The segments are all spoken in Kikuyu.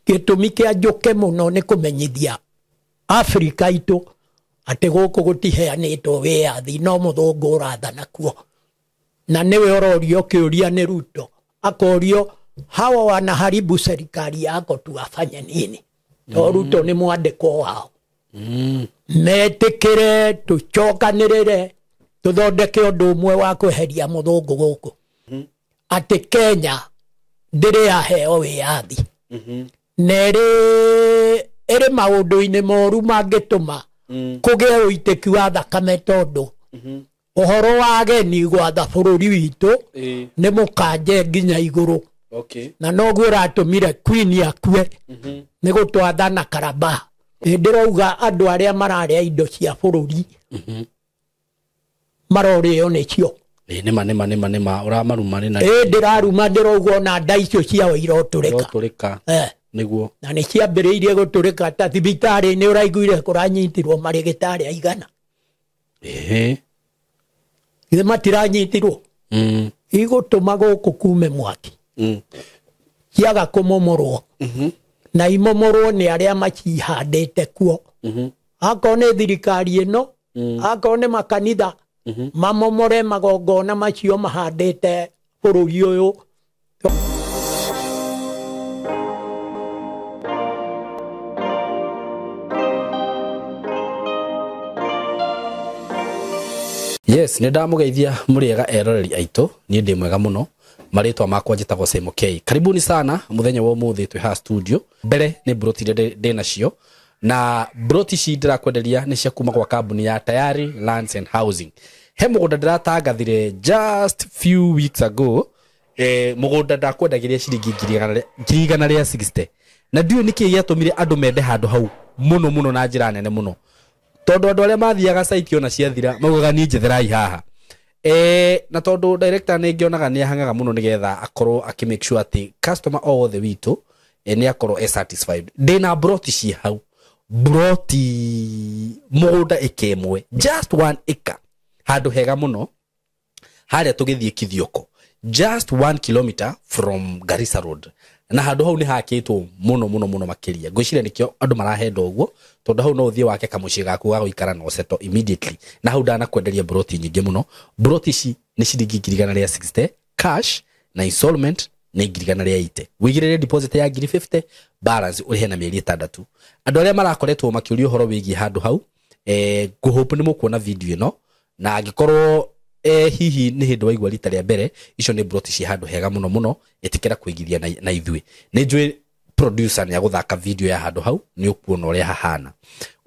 Gĩtũmi kĩa njũke mũno nĩ kũmenyithia Afrika itũ atĩ gũkũ gũtiheanĩtwo wĩyathi no mũthũngũ ũrathana kuo. Na nĩwe ũrorio kĩũria nĩ Ruto, akorio hawa wanaharibu serikali yako tuwafanye nini? To Ruto nĩ mwandĩkwo wao. Metĩkĩre tũcokanĩrĩre tũthondeke ũndũ ũmwe wa kweheria mũthũngũ gũkũ. Atĩ Kenya ndĩrĩ yaheo wĩyathi. Na ĩrĩ maũndũ-inĩ moru mangĩtũma kũgĩe ũitĩki wa thakame tondũ ũhoro wa ageni gwatha bũrũri witũ nĩ mũkanje nginya igũrũ. Na noguo ũratũmire Queen akue nĩ gũtwathana Karaba. Ndĩrauga andũ arĩa mararĩa indo cia bũrũri marorĩo nĩcio. Nĩma ũramaruma nĩ na Ndĩraruma ndĩrauga ona nda icio ciao irotũrĩka. Irotũrĩka. Nĩguo. Na nĩ ciambĩrĩirie gũtũrĩka ta thibitarĩ nĩ ũraiguire kũranyitirwo marĩgĩtarĩ aigana. Githĩ matiranyitirwo? Igũtũma gũkũ kume mwaki. Ciaga kũmomorwo. Na imomorwo nĩ arĩa macihandĩte kuo. Akorwo nĩ thirikari ĩno, akorwo nĩ makanitha, mamomore magongona macio mahandĩte bũrũri ũyũ. Yes, nĩ ndamũgeithia mũrĩega eroreri aitũ, niĩ ndĩ mwega mũno. Marĩtwa makwa njĩtagwo Semo K. Karibuni sana mũthenya wa ũmũthĩ twĩ haha studio. Mbere nĩ broti iria ndĩ nacio, na broti ici ndĩrakwenderia nĩ cia kuma gwa kambuni ya Tayari Lands and Housing. He mũgũnda ndĩratangathire just few weeks ago, mũgũnda ndakwendagĩria ciringi 160. Na ndiũĩ nĩkĩĩ gĩatũmire andũ mende handũ hau mũno mũno na njĩra nene mũno. Tondũ andũ arĩa mathiaga site ona ciathira maugaga niĩ njetherai haha. Na tondũ director nĩ ngĩonaga nĩ ahangaga mũno nĩgetha akorwo akĩ make sure atĩ customer o wothe witũ, nĩ akorwo e satisfied. Ndĩna broti ciĩ hau, broti mũgũnda ĩka ĩmwe, just 1 acre, handũ hega mũno harĩa tũgĩthiĩ Kithioko, just 1 kilometer from Garissa Road. Na handũ hau nĩ hakĩtwo mũno mũno mũno makĩria. Ngwĩciria nĩkĩo andũ marahenda ũguo, tondũ hau no ũthiĩ wake kamũciĩ gaku ga gũikara na ũseto immediately. Na hau ndanakwenderia broti nyingĩ mũno. Broti ici nĩ ciringi 160 cash, na installment nĩ 180. Wĩigĩrĩre deposit ya 50, balance ũrĩhe na mĩeri 6. Andũ arĩa marakoretwo makĩũria ũhoro wĩgiĩ handũ hau, ngũhope nĩ mũkuona video ĩno, na angĩkorwo hihi nĩ hĩndĩ waigua rita rĩa mbere, icio nĩ broti ci handũ hega mũno mũno, ĩtĩkĩra kũigithia na ithuĩ. Nĩ njũĩ producer nĩ agũthaka video ya handũ hau, nĩ ũkuona ũrĩa hahana.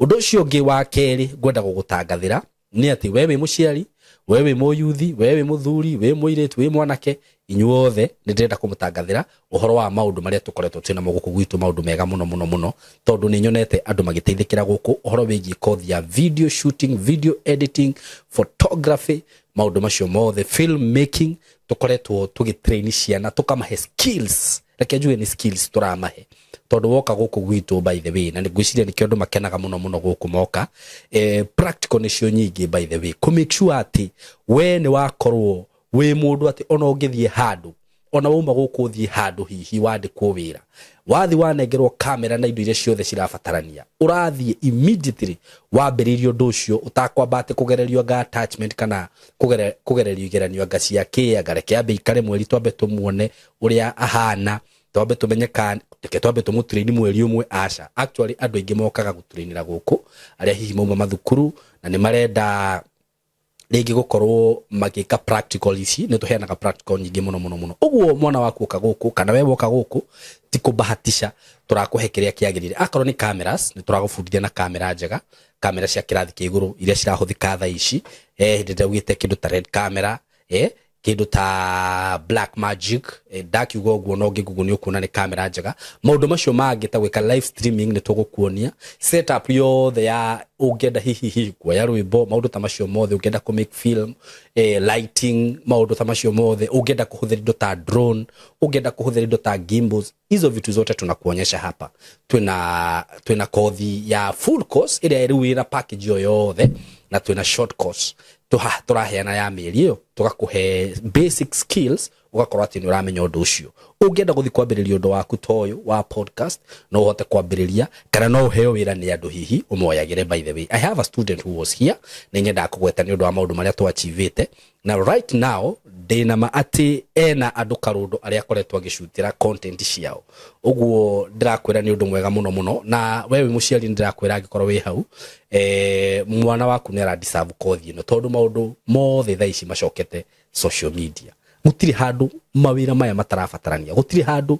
Ũndũ ũcio ũngĩ wa kerĩ ngwenda gũgũtangathĩra nĩ atĩ we wĩ mũciari, we wĩ mũyuthi, we wĩ mũthuri, wĩ mũirĩtu, wĩ mwanake, inyuothe nĩ ndĩrenda kũmũtangathĩra ũhoro wa maũndũ marĩa tũkoretwo twĩ namo gũkũ gwitũ, maũndũ mega mũno mũno mũno, tondũ nĩ nyonete andũ magĩteithĩkĩra gũkũ ũhoro wĩgiĩ kothi ya video shooting, video editing, photography, maũndũ macio mothe, film making. Tũkoretwo tũgĩtrain ciana, tũkamahe skills. Reke njuge nĩ skills tũramahe, tondũ woka gũkũ gwitũ by the way, na nĩ ngwĩciria nĩkĩo andũ makenaga mũno mũno gũkũ moka, practical nĩcio nyingĩ by the way, kũ make sure atĩ we nĩ wakorwo wĩ mũndũ atĩ ona ũngĩthiĩ handũ, ona wauma gũkũ ũthiĩ handũ hihi wandĩkwo wĩra, wathiĩ wanengerwo kamera na indo iria ciothe cirabatarania, ũrathiĩ immediately wambĩrĩirie ũndũ ũcio ũtakwamba atĩ kũgererio anga attachment kana kũgererio igeranio anga cia kĩ, anga reke ambe ikare mweri twambe tũmuone ũrĩa ahana, twambe tũmenye kana reke twambe tũmũtrain mweri ũmwe. Aca, actually andũ aingĩ mokaga gũtrainĩra gũkũ arĩa hihi mauma mathukuru na nĩ marenda rĩngĩ gũkorwo magĩka practical ici. Nĩ tũheanaga practical nyingĩ mũno mũno mũno. Ũguo mwana waku oka gũkũ kana we woka gũkũ, ti kũbahatisha, tũrakũhe kĩrĩa kĩagĩrĩire. Akorwo nĩ cameras, nĩ tũragũbundithia na kamera njega, kamera cia kĩrathi kĩa igũrũ iria cirahũthĩka thaa ici. Hĩndĩ ĩrĩa ugĩte kĩndũ ta Red camera, kĩndũ ta Black Magic, ndakiuga ũguo no ngĩgugu nĩ ũkuona nĩ kamera njega. Maũndũ macio mangĩ ta gwĩka live streaming nĩ tũgũkuonia setup yothe ya ũngĩenda hihi hihi kuoya rwĩmbo, maũndũ ta macio mothe, ũngĩenda kũ make film, lighting, maũndũ ta macio mothe, ũngĩenda kũhũthĩra indo ta drone, ũngĩenda kũhũthĩra indo ta gimbals, hizo vitu zote tunakuonyesha hapa. Twina kothi ya full course ĩrĩa rĩu ĩna package yo yothe, na twina short course tũraheana ya mĩeri ĩyo Tũgakũhe basic skills, ũgakorwo atĩ nĩ ũramenya ũndũ ũcio. Ũngĩenda gũthiĩ kwambĩrĩria ũndũ waku ta ũyũ wa podcast, no ũhote kwambĩrĩria, kana no ũheo wĩra nĩ andũ hihi ũmoyagĩre. By the way, I have a student who was here, nĩ nyendaga kũgweta nĩ ũndũ wa maũndũ marĩa twachivĩte, na right now ndĩna ma atĩ ena andũ karũndũ arĩa akoretwo agĩcutĩra content ciao. Ũguo ndĩrakwĩra nĩ ũndũ mwega mũno mũno, na we wĩ mũciari, nĩ ndĩrakwĩra angĩkorwo wĩ hau, mwana waku nĩ aradeserve kothi ĩno, tondũ maũndũ mothe thaa ici macokete social media. Gũtirĩ handũ mawĩra maya matarabatarania, gũtirĩ handũ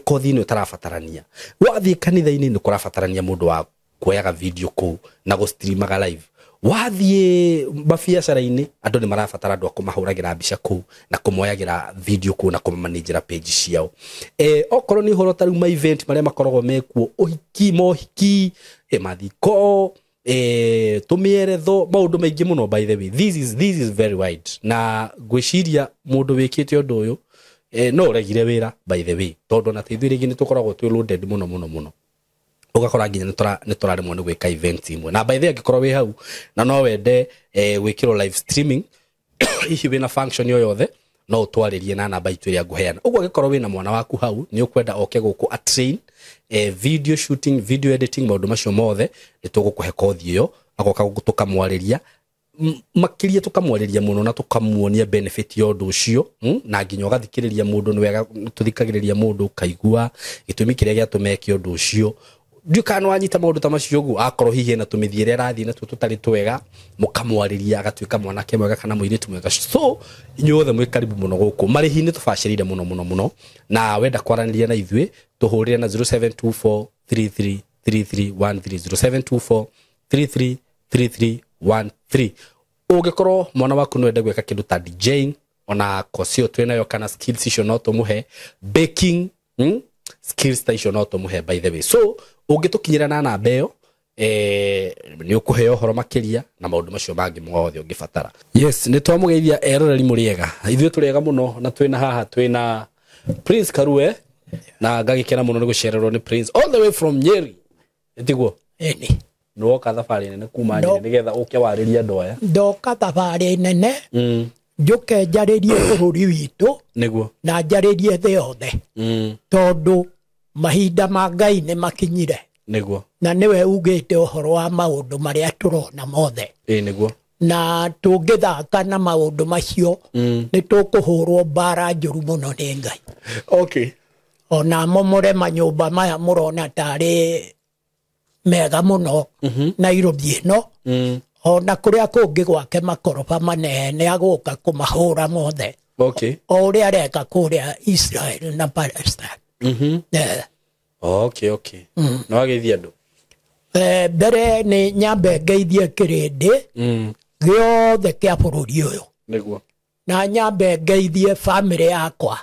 kothi ĩno ĩtarabatarania. Wathiĩ kanitha-inĩ, nĩ kũrabatarania mũndũ wa kuoyaga video kũu na gũstreamaga live. Wathiĩ mabiacara-inĩ, andũ nĩ marabatara andũ a kũmahũragĩra mbica kũu na kũmoyagĩra video kũu na kũmamanĩnjĩra page ciao. Okorwo nĩ ũhoro ta rĩu ma event marĩa makoragwo mekuo, ũhiki, mohiki, mathiko, tũmĩeretho, maũndũ maingĩ mũno. By the way, this is very wide, na ngwĩciria mũndũ wĩkĩte ũndũ ũyũ, no ũregire wĩra, by the way, tondũ ona ithuĩ rĩngĩ nĩ tũkoragwo twĩ loaded mũno mũno mũno, ũgakora nginya nĩ tũraremwo nĩ gwĩka event imwe. Na by the way, angĩkorwo wĩ hau na no wende gwĩkĩrwo live streaming, hihi wĩna function o yothe, no ũtwarĩrie na namba itũ ĩrĩa ngũheana. Ũguo angĩkorwo wĩna mwana waku hau, nĩ ũkwenda oke gũkũ a train video shooting, video editing, maũndũ macio mothe, nĩ tũgũkũhe kothi ĩyo, agoka gũkũ tũkamwarĩria makĩria, tũkamwarĩria mũno na tũkamuonia benefit ya ũndũ ũcio, na nginya ũgathikĩrĩria mũndũ. Nĩ wega tũthikagĩrĩria mũndũ, ũkaigua gĩtũmi kĩrĩa gĩatũma eke ũndũ ũcio. Ndiũ kana wanyita maũndũ ta macio. Ũguo akorwo hihi ena tũmĩthiĩre arathiĩ natuo tũtarĩ twega, mũkamwarĩria agatuĩka mwanake mwega kana mũirĩtu mwega. So inyuothe mwĩ karibu mũno gũkũ. Marĩhi nĩ tũbacĩrĩire mũno mũno mũno, na wenda kwaranĩria na ithuĩ, tũhũrĩre na 0724 33 3313, 0724 33 3313. Ũngĩkorwo mwana waku nĩ wende gwĩka kĩndũ ta DJing, ona kosi ĩyo twĩnayo, kana skills icio no tũmũhe, baking, Skills ta icio no tũmũhe, by the way. So ũngĩtũkinyĩra na namba ĩyo, nĩ ũkũheo ũhoro makĩria na maũndũ macio mangĩ mothe ũngĩbatara. Yes, nĩ twamũgeithia eroreri, mũrĩega? Ithuĩ tũrĩega mũno, na twĩna haha, twĩna Prince Karue, na ngagĩkena mũno nĩ gũcererwo nĩ Prince all the way from Nyeri. Ĩtiguo? Ĩni. Nĩ woka thabarĩ nene kuma Nyeri nĩgetha ũke warĩrie andũ aya. Ndoka thabarĩ nene njũke njarĩrie bũrũri witũ na njarĩrie thĩ yothe, tondũ mahinda ma Ngai nĩ makinyire, na nĩwe ugĩte ũhoro wa maũndũ marĩa tũrona mothe. Ĩ nĩguo. Na tũngĩthaka na maũndũ macio, nĩ tũkũhũrwo mbara njũru mũno nĩ Ngai. Ona momore manyũmba maya mũrona tarĩ mega mũno Nairobi ĩno, ona kũrĩa kũngĩ gwake makoroba manene, agũka kũmahũra mothe, o ũrĩa areka kũrĩa Israel na Palestine. Okay, nĩ wageithia andũ. Mbere nĩ nyambe ngeithie kĩrĩndĩ gĩothe kĩa bũrũri ũyũ, na nyambe ngeithie bamĩrĩ yakwa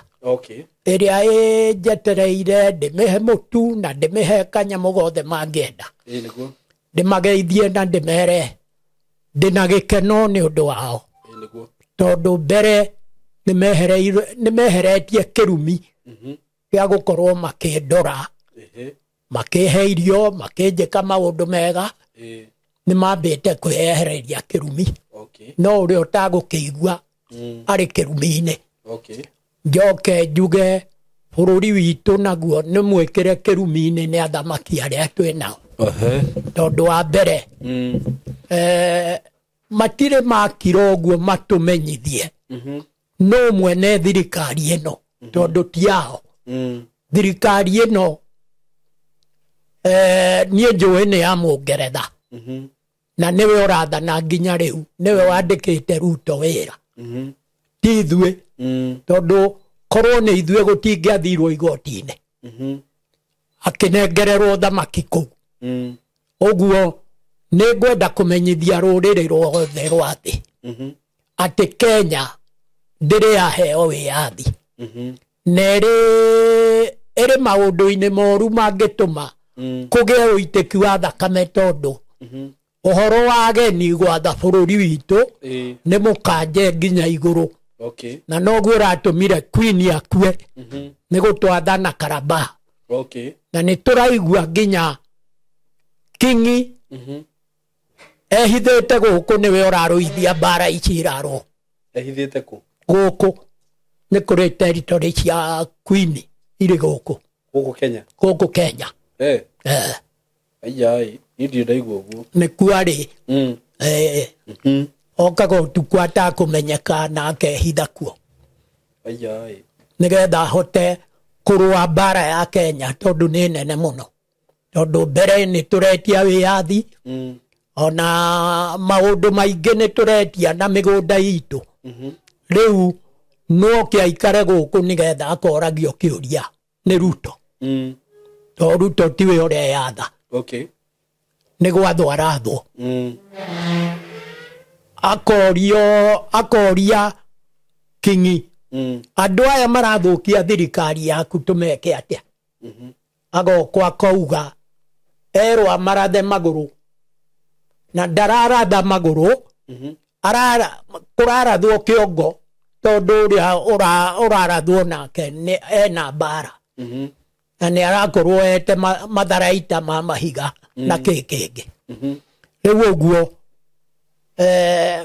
ĩrĩa ĩnjetereire ndĩmĩhe mũtu na ndĩmĩhe kanyamũ gothe mangĩenda. Ĩ nĩguo. Ndĩmageithie na ndĩmere ndĩna gĩkeno nĩ ũndũ wao, Ĩ nĩguo. tondũ mbere nĩmeheretie kĩrumi gĩa gũkorwo makĩndora, makĩhe irio, makĩnjĩka maũndũ mega. Nĩ mambĩte kwĩyehereria kĩrumi, no ũrĩa ũtagũkĩigua arĩ kĩrumi-inĩ. Njoke njuge bũrũri witũ naguo nĩ mwĩkĩre kĩrumi-inĩ nĩ athamaki arĩa twĩ nao, tondũ wa mbere, matirĩ makira ũguo matũmenyithie no mwene thirikari ĩno, tondũ ti ao. Thirikari ĩno, niĩ njũĩ nĩ ya Mũngeretha, na nĩwe ũrathana nginya rĩu, nĩwe wandĩkĩte Ruto wĩra, ti ithuĩ, tondũ korwo nĩ ithuĩ gũtingĩathirwo igoti-inĩ akĩnengererwo thamaki kũu. Ũguo nĩ ngwenda kũmenyithia rũrĩrĩ ruothe rwa thĩ atĩ Kenya ndĩrĩ yaheo wĩyathi, na ĩrĩ maũndũ-inĩ moru mangĩtũma kũgĩe ũitĩki wa thakame, tondũ ũhoro wa ageni gwatha bũrũri witũ nĩ mũkanje nginya igũrũ, na noguo ũratũmire Queen akue, nĩ gũtwathana Karaba. Na nĩ tũraigua nginya Kingi ehithĩte gũkũ, nĩwe ũrarũithia mbara ici irarwo. Ehithĩte kũ? Gũkũ nĩ kũrĩ territory cia Queen irĩ gũkũ. Gũkũ Kenya? Gũkũ Kenya. Eh. Eh. Ai niĩ ndirĩ ndaigua ũguo. Nĩkuo arĩ. Mm. Eh. Mhm. Okaga ũtukũ atakũmenyeka na akehitha kuo. Ai. Nĩgetha ahote kũrũa mbara ya Kenya tondũ nĩ nene mũno. Tondũ mbere nĩ tũretia wĩyathi. Mm. Ona maũndũ maingĩ nĩ tũretia na mĩgũnda itũ. Mhm. Rĩu no kĩaikare gũkũ nĩgetha akoragio kĩũria nĩ Ruto. Mm. To Ruto tiwe ũreyatha. Okay. Nĩ gwathwo arathwo. Mm. Akoria Kingi. Mm. Andũ aya marathũkia thirikari yaku tũmeke atĩa? Mhm. Agokwo akauga erwo amarathe magũrũ na ndararatha magũrũ. Mhm. Arara kũrarathwo kĩongo tondũ ũrĩa ũrarathwo nake nĩ ena mbara. Mhm. Na nĩ arakorwo ete matharaita ma mahiga na kĩ kĩngĩ. Mhm. Rĩu ũguo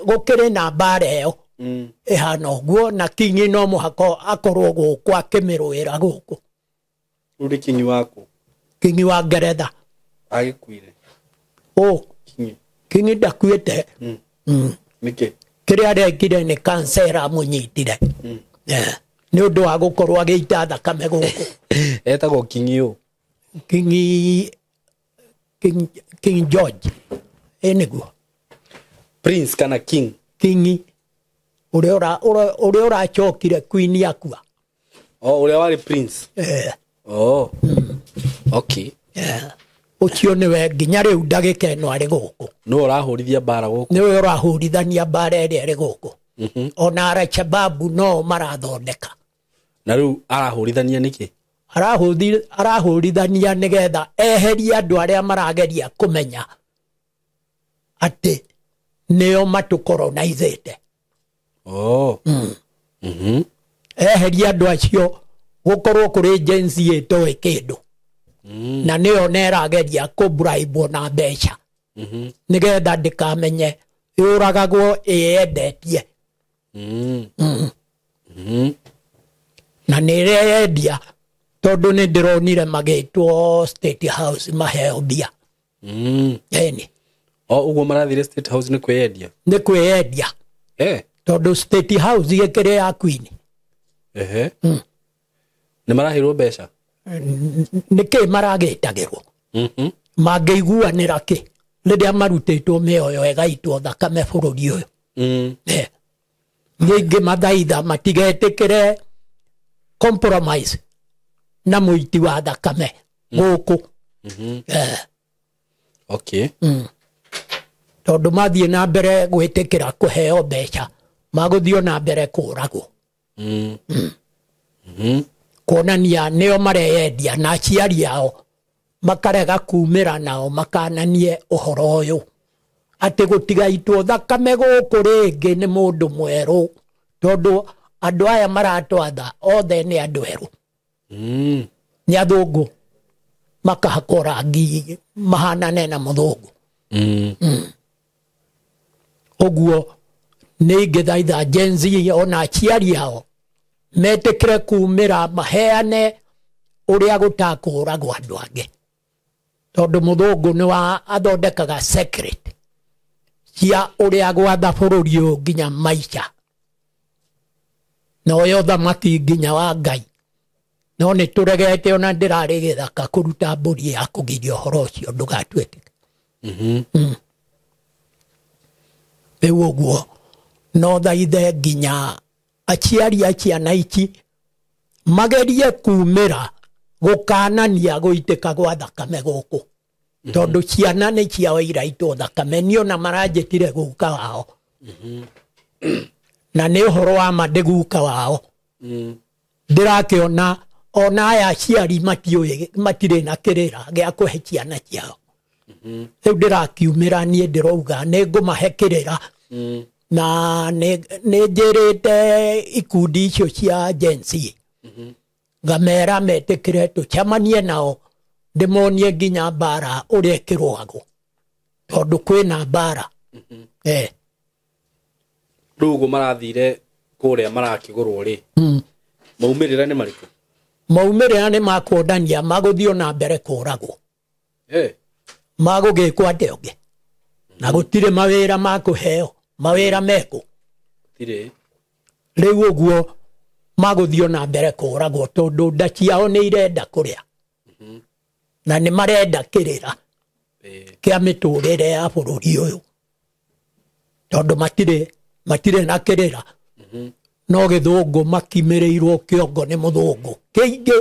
gũkĩrĩ na mbara ĩyo. Mm. Ĩhana ũguo na Kingi no mũhaka akorwo gũkũ akĩmĩrũĩra gũkũ. Rĩu nĩ Kingi waku? Kingi wa Ngeretha. Agĩkuire? Ũ. Kingi. Kingi ndakuĩte. Mm. Mm. Nĩkĩ? Kĩrĩa arekire nĩ cancer amũnyitire. Mm. Nĩ ũndũ wa gũkorwo agĩita thakame gũkũ. Etagwo Kingi ũ? Kingi, King George. Ĩ nĩguo. Prince kana King? Kingi. Ũrĩa ũracokire Queen akua. Oh, ũrĩa warĩ Prince. Eh. Oh. Okay. Ũcio nĩwe nginya rĩu ndagĩka ĩno arĩ gũkũ. Nĩwe ũrahũrithia mbara gũkũ? Nĩwe ũrahũrithania mbara ĩrĩa ĩrĩ gũkũ. Mhm. Ona Al-Shabaab no marathondeka. Na rĩu arahũrithania nĩkĩ? Arahũrithania nĩgetha eherie andũ arĩa marageria kũmenya atĩ nĩo matũkoronizĩte. Oh. Mm. Mhm. Eherie andũ acio gũkorwo kũrĩ Gen Z ĩtoĩ kĩndũ. Mm. Na nĩyo nĩrageria kũbribwo na mbeca. Mhm. Nĩgetha ndĩkamenye yũragagwo ĩyendetie. Mm. Mm. Mhm. Na nĩĩreyendia tondũ nĩndĩronire magĩtwo State House maheo mbia. Mm. Ĩni. O ũguo marathire State House nĩ kwĩyendia? Nĩ kwĩyendia. Eh. Tondũ State House ĩkĩrĩ ya Queen. Ehe. Mm. Nĩ maraheirwo mbeca? Nĩkĩ maragĩtagĩrwo? Mhm. Mangĩiguanĩra kĩ rĩrĩa marutĩtwo mĩoyo ĩgaitwo thakame bũrũri ũyũ? Mm. Eh. Niĩ ingĩmathaitha matigetĩkĩre compromise na mũiti wa thakame gũkũ. Mhm. Eh. Okay. Mm. Tondũ mathiĩ na mbere gwĩtĩkĩra kũheo mbeca magũthiĩ na mbere kũragwo. Mm. Mhm. Kuonania nĩo mareyendia na aciari ao makarega kumĩra nao makananie ũhoro ũyũ atĩ gũtigaitwo thakame gũkũ rĩngĩ nĩ mũndũ mwerũ tondũ andũ aya maratwatha othe nĩ andũ erũ. Mm. Nĩ athũngũ makahakwo rangi mahanane na mũthũngũ. Mm. Mm. Ũguo nĩ ingĩthaitha Gen Z ona aciari ao metĩkĩre kumĩra maheane ũrĩa gũtakũragwo andũ angĩ tondũ mũthũngũ nĩ wa athondekaga secret cia ũrĩa gwatha bũrũri ũyũ nginya maica na ũyũ ũthamaki nginya wa Ngai no nĩ tũregete ona ndĩrarĩ gĩthaka kũruta mbũri ya kũgiria ũhoro ũcio ndũgatuĩke. Mhm. Mm. Rĩu ũguo no thaithe nginya aciari a ciana ici magerie kumĩra gũkanania gũitĩka gwa thakame gũkũ tondũ ciana nĩ ciao iraitwo thakame niĩ ona maranjĩtire guka wao. Na nĩ ũhoro wa ma ndĩ guka wao. Mm. Ndĩrakĩona ona aya aciari matiũĩ matirĩ na kĩrĩra gĩa kũhe ciana ciao. Rĩu ndĩrakiumĩra niĩ ndĩrauga nĩ ngũmahe kĩrĩra. Mm. Na nĩ njĩrĩte ikundi icio cia Gen Z. Ngamera metĩkĩre tũcemanie nao ndĩmonie nginya mbara ũrĩa ĩkĩrũagwo tondũ kwĩna mbara. Eh. Rĩu ũguo marathire kũrĩa marakĩgũrwo rĩ, maumĩrĩra nĩ marĩkũ? Maumĩrĩra nĩ makuonania magũthiĩ na mbere kũragwo. Magũgĩkwo atĩa ũngĩ? Na gũtirĩ mawĩra makũheo, mawĩra mekũ. Gũtirĩ. Rĩu ũguo magũthiĩ na mbere kũragwo tondũ nda ciao nĩ irenda kũrĩa. Na nĩ marenda kĩrĩra kĩa mĩtũrĩre ya bũrũri ũyũ. Tondũ matirĩ na kĩrĩra. No gĩthũngũ makimĩrĩirwo kĩongo nĩ mũthũngũ. Kĩingĩ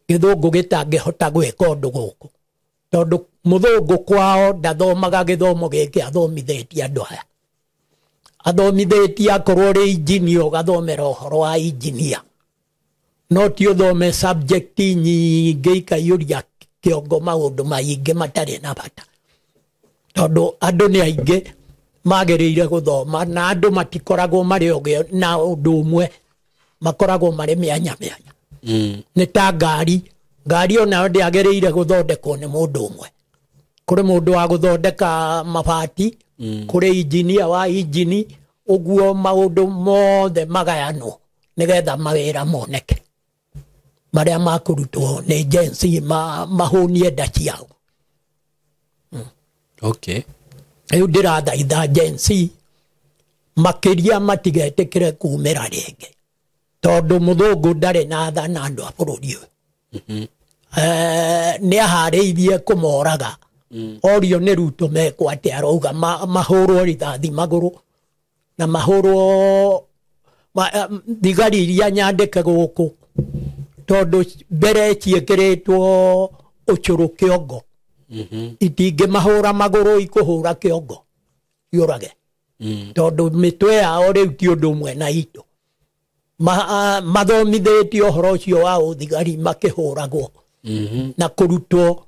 gĩthũngũ gĩtangĩhota gwĩka ũndũ gũkũ. Tondũ mũthũngũ kwao ndathomaga gĩthomo gĩkĩ athomithĩtie andũ aya. Athomithĩtie akorwo ũrĩ engineer ũgathomera ũhoro wa engineer. No ti ũthome subject nyingĩ ikaiyũria kĩongo maũndũ maingĩ matarĩ na bata. Tondũ andũ nĩ aingĩ magĩrĩire gũthoma na andũ matikoragwo marĩ ogĩ na ũndũ ũmwe, makoragwo marĩ mĩanya mĩanya. Nĩ ta ngari, ngari onayo ndĩagĩrĩire gũthondekwo nĩ mũndũ ũmwe. Kũrĩ mũndũ wa gũthondeka mabati, kũrĩ engineer wa injini, ũguo maũndũ mothe magayanwo nĩgetha mawĩra moneke marĩa makũrutwo nĩ Gen Z mahũnie nda ciao. Okay. Rĩu ndĩrathaitha Gen Z makĩria matigetĩkĩre kumĩra rĩngĩ tondũ mũthũngũ ndarĩ na tha na andũ a bũrũri ũyũ. Nĩ aharĩirie kũmoraga. Orio nĩ Ruto mekwo atĩa, arauga mahũrwo rithathi magũrũ na mahũrwo thigari iria nyandĩke gũkũ tondũ mbere ciĩkĩrĩtwo ũcũrũ kĩongo. Itingĩmahũra magũrũ, ikũhũra kĩongo ciũrage. Tondũ mĩtwe yao rĩu ti ũndũ ũmwe na itũ. Mathomithĩtio ũhoro ũcio wa ũthigari makĩhũragwo na kũrutwo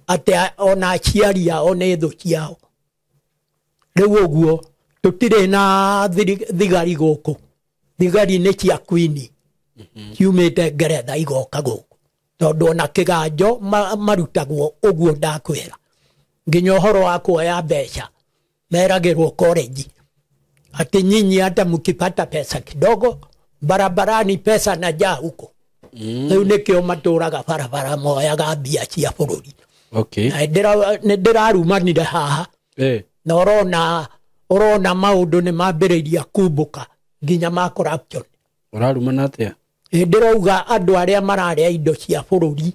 atĩ ona aciari ao nĩ thũ ciao. Rĩu ũguo tũtirĩ na thigari gũkũ. Thigari nĩ cia Queen ciumĩte Ngeretha igoka gũkũ tondũ ona kĩganjo marutagwo ũguo ndakwĩra. Nginya ũhoro wa kuoya mbeca meragĩrwo college atĩ nyinyi hata mkipata pesa kidogo barabarani pesa na jaa huko. Rĩu nĩkĩo matũraga barabara moyaga mbia cia bũrũri. Okay. Na nĩ ndĩrarumanire haha. Na ũrona maũndũ nĩ mambĩrĩirie kumbũka nginya ma corruption. Ũrarumana atĩa? Ndĩrauga andũ arĩa mararĩa indo cia bũrũri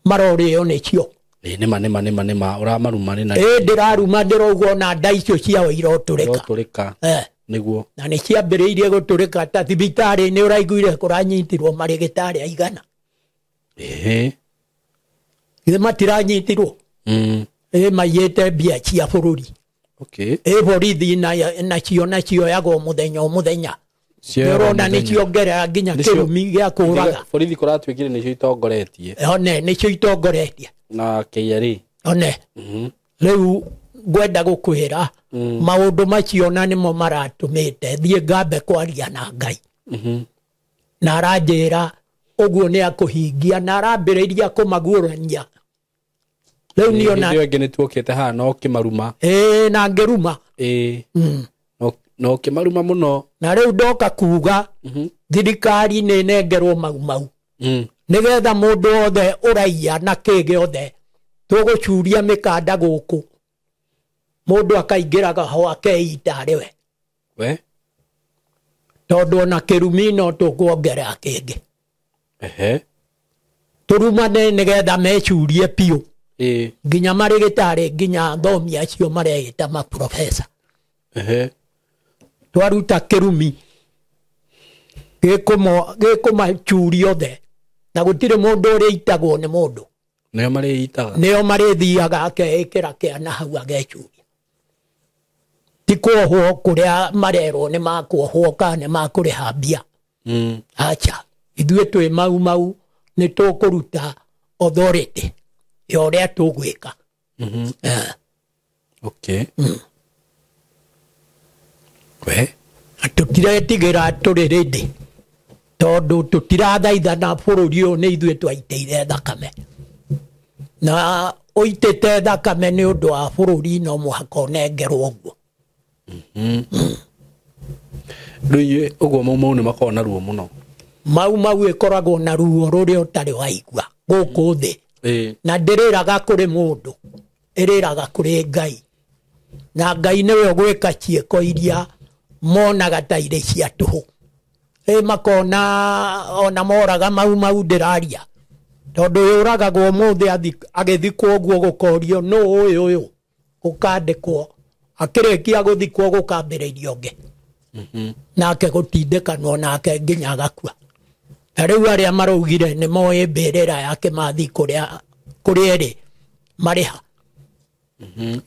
marorĩo nĩcio. Nĩma ũramaruma nĩ na Ndĩraruma ndĩrauga ona nda icio ciao irotũrĩka. Irotũrĩka. Nĩguo. Na nĩ ciambĩrĩirie gũtũrĩka ta thibitarĩ nĩ ũraiguire kũranyitirwo marĩgĩtarĩ aigana. Githĩ matiranyitirwo? Maiyĩte mbia cia bũrũri. Okay. Borithi nacio nacioyagwo mũthenya o mũthenya. Ũrona nĩ ciongerera nginya kĩrumi gĩa kũraga. Borithi kũratuĩkire nĩcio itongoretie. One nĩcio itongoretie. Na KRA. One. Rĩu ngwenda gũkwĩra maũndũ macio na nĩmo maratũmĩte thiĩ ngambe kwaria na Ngai. Na aranjĩra ũguo nĩ akũhingia na arambĩrĩria kũmaguũrania. Rĩu niĩ ona Hĩndĩ ĩyo ĩngĩ nĩtuokĩte haha na ũkĩmaruma. Na ngĩruma. Na ũkĩmaruma mũno. Na rĩu ndoka kuga thirikari nĩ ĩnengerwo mau mau. Nĩgetha mũndũ wothe ũraiya na kĩ gĩothe tũgũcuria mĩkanda gũkũ. Mũndũ akaingĩraga ho akeita arĩ we. We? Tondũ ona kĩrumi no tũkuongerera kĩngĩ. Tũrumane nĩgetha mecurie biũ. Nginya marĩgĩtarĩ nginya athomi acio mareĩta maprofesa. Twaruta kĩrumi gĩkũmacuria othe na gũtirĩ mũndũ ũrĩitagwo nĩ mũndũ. Nĩo marĩitaga. Nĩo marĩthiaga akeĩkĩra kĩana hau agecuria. Ti kuohwo kũrĩa marerwo nĩ makuohwo kana nĩ makũrĩha mbia. Acha, ithuĩ twĩ mau mau nĩ tũkũruta authority ya ũrĩa tũgwĩka. Okay. We? Tũtiretigĩra tũrĩ rĩndĩ tondũ tũtirathaithana bũrũri ũyũ nĩ ithuĩ twaitĩire thakame. Na ũitĩte thakame nĩ ũndũ wa bũrũri no mũhaka ũnengerwo ũguo. Rĩu inyuĩ ũguo Mau Mau nĩ makoragwo na ruo mũno. Mau Mau ĩkoragwo na ruo rũrĩa ũtarĩ waigua gũkũ thĩ. Na ndĩrĩraga kũrĩ mũndũ, ĩrĩraga kũrĩ Ngai. Na Ngai nĩwe ũgwĩka ciĩko iria monaga ta irĩ cia tũhũ. Makona ona moraga Mau Mau ndĩraria. Tondũ yũragagwo ũmũthĩ agĩthikwo ũguo gũkorio nũ ũyũ ũyũ, gũkandĩkwo. Akĩrĩkia gũthikwo gũkambĩrĩrio ũngĩ. Nake gũtindĩkanwo nake nginya agakua. Na rĩu arĩa maraugire nĩ moĩ mbĩrĩra ya Kĩmathi kũrĩa ĩrĩ marĩha.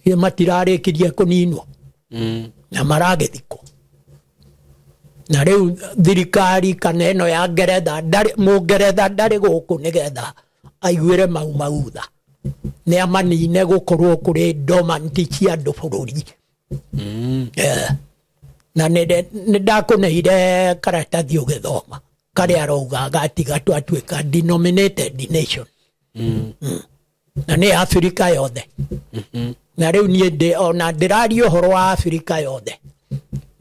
Matirarĩkirie kũninwo. Na maragĩthikwo. Na rĩu thirikari kana ĩno ya Ngeretha, Mũngeretha ndarĩ gũkũ nĩgetha aiguĩre Mau Mau tha. Nĩ amanine gũkorwo kũrĩ dormant cia andũ bũrũri. Na nĩ ndakũneire karatathi ũgĩthoma karĩa arauga gatiga twatuĩka denominated nation. Na nĩ Afrika yothe. Na rĩu niĩ ona ndĩraria ũhoro wa Afrika yothe.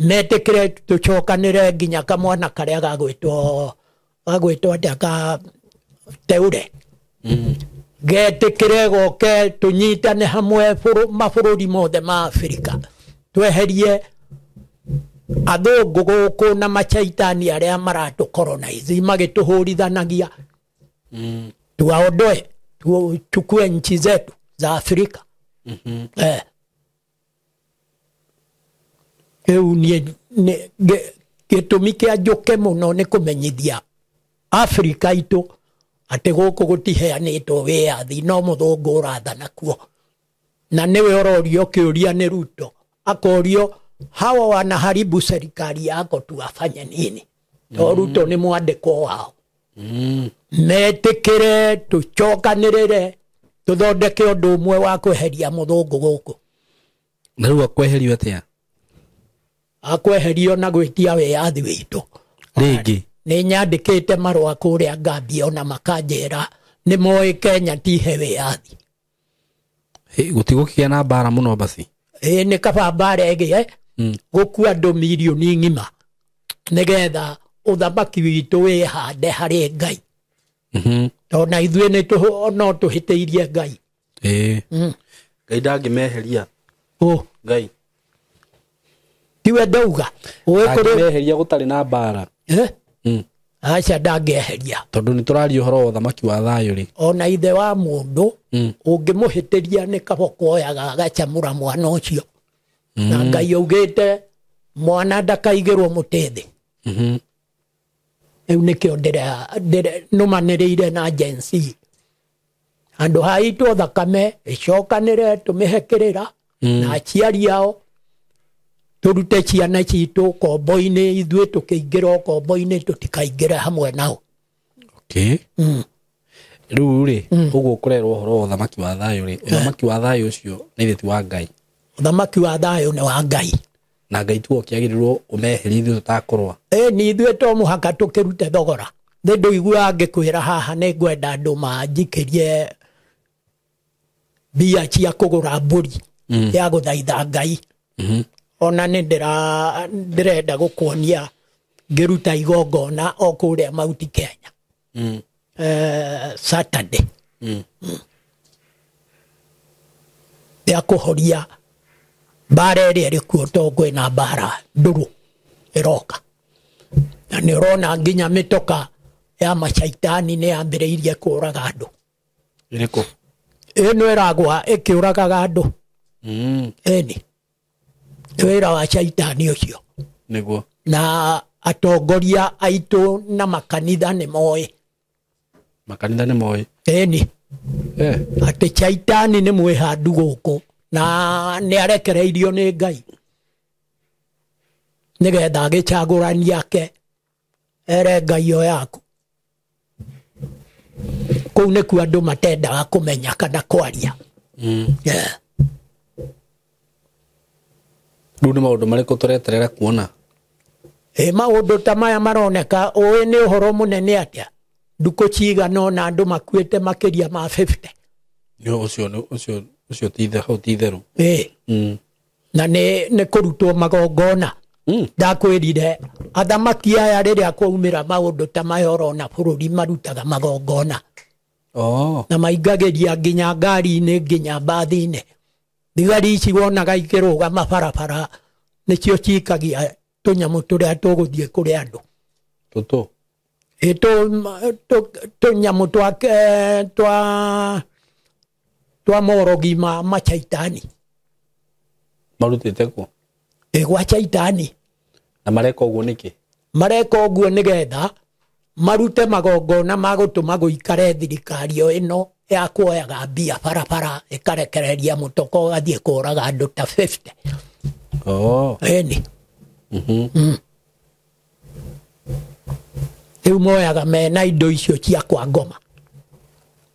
Metĩkĩre tũcokanĩre nginya kamwana karĩa gagwĩtwo atĩa ka Teure. Getĩkĩre goke tũnyitane hamwe mabũrũri mothe ma Afrika. Tweherie athũngũ gũkũ na macaitani arĩa maratũcolonize magĩtũhũrithanagia. Tuwaondoe, tuchukue nchi zetu za Afrika. Rĩu niĩ gĩtũmi kĩa njũke mũno nĩ kũmenyithia Afrika itũ atĩ gũkũ gũtiheanĩtwo wĩyathi no mũthũngũ ũrathana kuo. Na nĩwe ũrorio kĩũria nĩ Ruto, akorio hawa wanaharibu serikali yako tuwafanye nini? To Ruto nĩ mwandĩkwo wao. Metĩkĩre tũcokanĩrĩre tũthondeke ũndũ ũmwe wa kweheria mũthũngũ gũkũ. Na rĩu akweherio atĩa? Akweherio na gwĩtia wĩyathi witũ. Rĩngĩ nĩ nyandĩkĩte marũa kũrĩa Gambia ona makanjĩra nĩ moĩ Kenya tihe wĩyathi. Gũtigũkĩgĩa na mbara mũno basi. Nĩ kaba mbara ĩgĩe gũkua andũ mirioni ng'ima nĩgetha ũthamaki witũ wĩhande harĩ Ngai. Tondũ na ithuĩ no tũhĩtĩirie Ngai. Ngai ndangĩmeheria. Ngai tiwe ndauga ndangĩmeheria gũtarĩ na mbara. Aca ndangĩeheria. Tondũ nĩ tũraria ũhoro wa ũthamaki wa thayũ rĩ. Ona ithe wa mũndũ ũngĩmũhĩtĩria nĩ kaboko oyaga agacamũra mwana ũcio. Na Ngai augĩte mwana ndakaigĩrwo mũtĩ thĩ. Rĩu nĩkĩo nũmanĩrĩire na Gen Z. Andũ haitwo thakame ĩcokanĩre tũmĩhe kĩrĩra na aciari ao tũrute ciana citũ kombo-inĩ, ithuĩ tũkĩingĩra kombo-inĩ tũtikaingĩre hamwe nao. Okay. Rĩu rĩ ũguo ũkũrerwo ũhoro wa ũthamaki wa thayũ rĩ, ũthamaki wa thayũ ũcio nĩ ti wa Ngai. Ũthamaki wa thayũ nĩ wa Ngai. Na Ngai tu ũkĩagĩrĩrwo ũmeherie ithuĩ tũtakũrũa. Ni ithuĩ to mũhaka tũkĩrute thogora. Nĩ ndũiguaga ngĩkwĩra haha nĩ ngwenda andũ manjikĩrie mbia cia kũgũra mbũri ya gũthaitha Ngai. Ona nĩ ndĩrenda gũkuonia ngĩruta igongona o kũrĩa Mount Kenya. Saturday. Ya kũhoria mbara ĩrĩa ĩrĩ kuo tondũ kwĩna mbara ndũrũ ĩroka. Na nĩ ũrona nginya mĩtoka ya macaitani nĩ yambĩrĩirie kũraga andũ. Ĩrĩkũ? Ĩno ĩragwa ĩkĩũragaga andũ. Ĩni. Wĩra wa caitani ũcio. Nĩguo. Na atongoria aitũ na makanitha nĩ moĩ. Makanitha nĩ moĩ? Ĩni. Atĩ caitani nĩ mwĩhandu gũkũ na nĩ arekereirio nĩ Ngai nĩgetha agĩcagũrania ake ere Ngai o yaku. Kũu nĩkuo andũ matendaga kũmenya kana kwaria. Rĩu nĩ maũndũ marĩkũ tũreterera kuona? Maũndũ ta maya maroneka ũĩ nĩ ũhoro mũnene atĩa. Ndukũ cigana ũna andũ makuĩte makĩria ma 50. Nĩ ũcio ti itherũ. Na nĩ kũrutwo magongona. Ndakwĩrire athamaki aya rĩrĩa kwaumĩra maũndũ ta maya ũrona bũrũri marutaga magongona. Na maingagĩria nginya ngari-inĩ nginya mbathi-inĩ. Thigari ici wonaga ikĩrũgama barabara nĩcio cikagia tũnyamũ tũrĩa tũgũthiĩ kũrĩ andũ. Tũtũ? Tũnyamũ twa morogi ma machaitani. Marutĩte kũ? Gwa chaitani. Na mareka ũguo nĩkĩ? Mareka ũguo nĩgetha marute magongona ma gũtũma gũikare thirikari o ĩno ya kuoyaga mbia barabara ĩkarekereria mũtoko ũgathiĩ kũraga andũ ta 50. Ĩni. Rĩu moyaga mena indo icio cia kwa ngoma.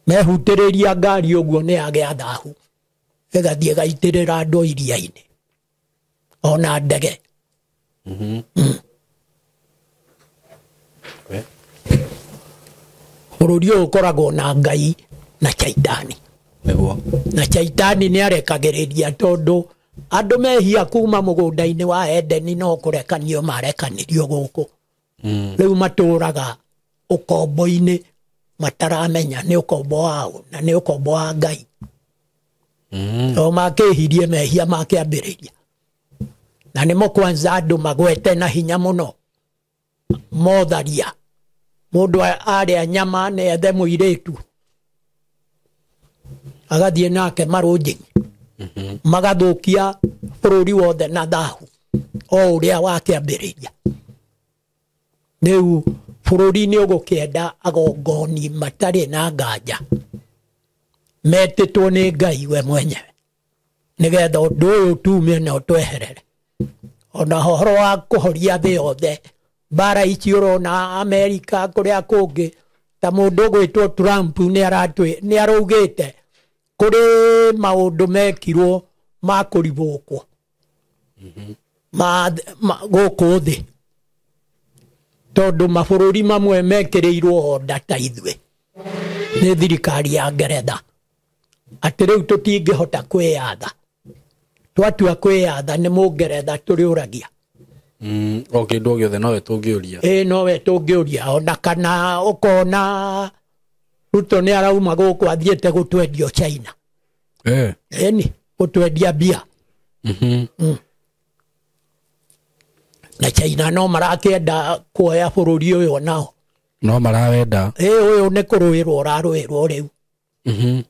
Mehutĩrĩria ngari ũguo nĩ yagĩa thahu. Ĩgathiĩ ĩgaitĩrĩra andũ iria-inĩ. Ona ndege. Bũrũri ũyũ ũkoragwo na Ngai na Chaitani. Nĩguo. Na Chaitani nĩ arekagĩrĩria tondũ andũ mehia kuma mũgũnda-inĩ wa Edeni no kũrekanio marekanirio gũkũ. Rĩu matũraga ũkombo-inĩ mataramenya nĩ ũkombo wao na nĩ ũkombo wa Ngai. O makĩhirie mehia makĩambĩrĩria. Na nĩmo kwanza andũ magwete na hinya mũno motharia. Mũndũ arĩa nyama nĩ ethe mũirĩtu agathiĩ nake marũnjĩ. Magathũkia bũrũri wothe na thahu o ũrĩa wakĩambĩrĩria. Rĩu bũrũri nĩ ũgũkĩenda agongoni matarĩ na nganja metĩtwo nĩ Ngai we mwenyewe nĩgetha ũndũ ũyũ tume na ũtweherere. Ona ũhoro wa kũhoria thĩ yothe mbara ici ũrona Amerika kũrĩa kũngĩ ta mũndũ ũgwĩtwo Trump nĩ araugĩte kũrĩ maũndũ mekirwo ma kũribũkwo gũkũ thĩ tondũ mabũrũri mamwe mekĩrĩirwo order ta ithuĩ nĩ thirikari ya Ngeretha atĩ rĩu tũtingĩhota kwĩyatha. Twatua kwĩyatha nĩ Mũngeretha tũrĩũragia. O kĩndũ o gĩothe nowe tũngĩũria. Ĩĩ nowe tũngĩũria. Ona kana ũkona Ruto nĩ arauma gũkũ athiĩte gũtwendio China. Ĩni gũtwendia mbia. Na China no marakĩenda kuoya bũrũri ũyũ nao. No marawenda. Ĩĩ ũyũ nĩ kũrũĩrwo ũrarũĩrwo rĩu.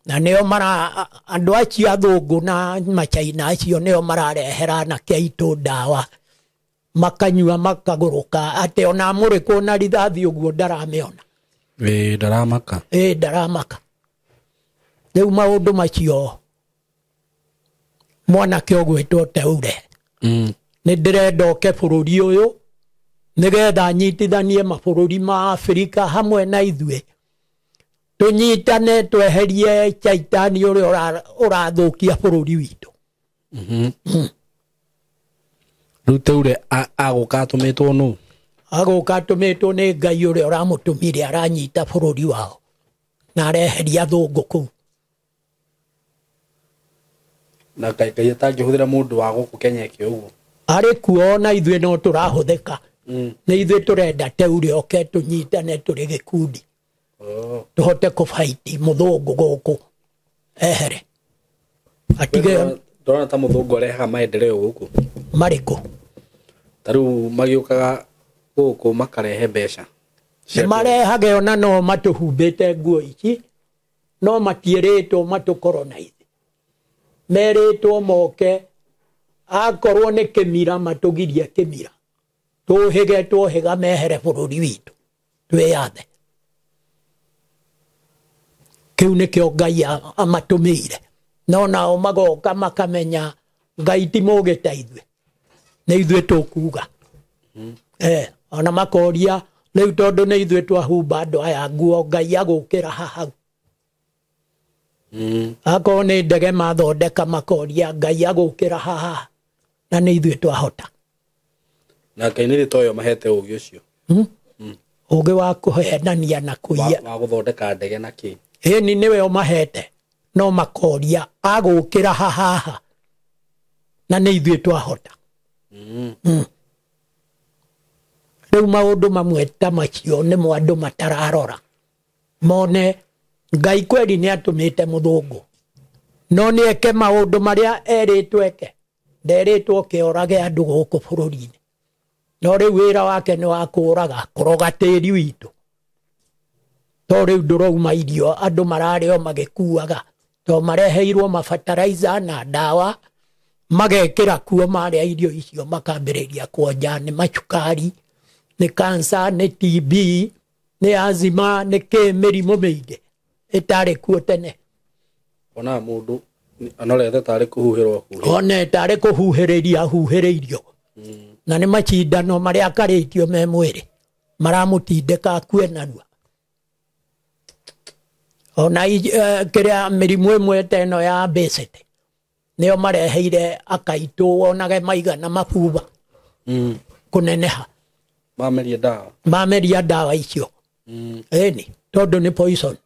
Na nĩo mara andũ acio athũngũ na machaina acio nĩo mararehera anake aitũ ndawa makanyua makagũrũka atĩ ona mũrĩkwo na rithathi ũguo ndaramĩona. Ĩĩ ndaramaka. Ĩĩ ndaramaka. Rĩu maũndũ macio mwanake ũgwĩtwo Teure nĩ ndĩrenda oke bũrũri ũyũ nĩgetha anyitithanie mabũrũri ma Afrika hamwe na ithuĩ tũnyitane tweherie Chaitani ũrĩa ũrathũkia bũrũri witũ. Rĩu Teure agũka atũmĩtwo nũ? Agũka atũmĩtwo nĩ Ngai ũrĩa ũramũtũmire aranyita bũrũri wao na areheria athũngũ kũu. Na Ngai atangĩhũthĩra mũndũ wa gũkũ Kenya eke ũguo? Arĩ kuo na ithuĩ no tũrahũthĩka. Nĩ ithuĩ tũrenda Teure oke tũnyitane tũrĩ gĩkundi. Tũhote kũbaiti mũthũngũ gũkũ ehere. Atige ndona ta mũthũngũ arehaga maendeleo gũkũ. Marĩkũ? Ta rĩu magĩũkaga gũkũ makarehe mbeca. Nĩ marehage ona no matũhumbĩte nguo ici no matiĩrĩtwo matũcolonize. Merĩtwo moke akorwo nĩ kĩmira matũgirie kĩmira. Tũhĩge twohĩga mehere bũrũri witũ twĩyathe. Kĩu nĩkĩo Ngai amatũmĩire. No nao magoka makamenya Ngai ti mũũgĩ ta ithuĩ. Nĩ ithuĩ tũkuga. Ona makoria rĩu tondũ nĩ ithuĩ twahumba andũ aya nguo Ngai agũkĩra hau. Akorwo nĩ ndege mathondeka makoria Ngai agũkĩra haha na nĩ ithuĩ twahota. Na Ngai nĩ toyo mahete ũũgĩ ũcio. Ũũgĩ wa kũhenania na kũiya. Wa gũthondeka ndege na kĩ? Ĩni nĩwe ũmahete no makoria agũkĩra haha. Na nĩ ithuĩ twahota. Rĩu maũndũ mamwe ta macio nĩmo andũ matararora mone Ngai kweri nĩ atũmĩte mũthũngũ, no nĩ eke maũndũ marĩa erĩtwo eke. Nderĩtwo kĩorage andũ gũkũ bũrũri-inĩ, no rĩu wĩra wake nĩ wa kũraga, kũroga tĩri witũ. To rĩu ndũrauma irio, andũ mararĩo magĩkuaga, to mareheirwo mabataraiza na ndawa magekĩra kuo, marĩa irio icio makambĩrĩria kuonja, nĩ macukari, nĩ kansa, nĩ TB, nĩ azima, nĩ kĩ, mĩrimũ mĩingĩ ĩtarĩ kuo tene. Ona mũndũ anorete tarĩ kũhuhĩrwo huhĩrwo. One tarĩ kũhuhĩrĩria huhĩrĩirio, na nĩ macindano marĩa akarĩtio me mwĩrĩ maramũtindĩka akue narua. Ona kĩrĩa mĩrimũ ĩmwe ta ĩno ya obesity nĩyo mareheire akaitũ, wonage maigana mabuba kũneneha. Mameria ndawa. Mameria ndawa icio. Ĩni tondũ nĩ poison.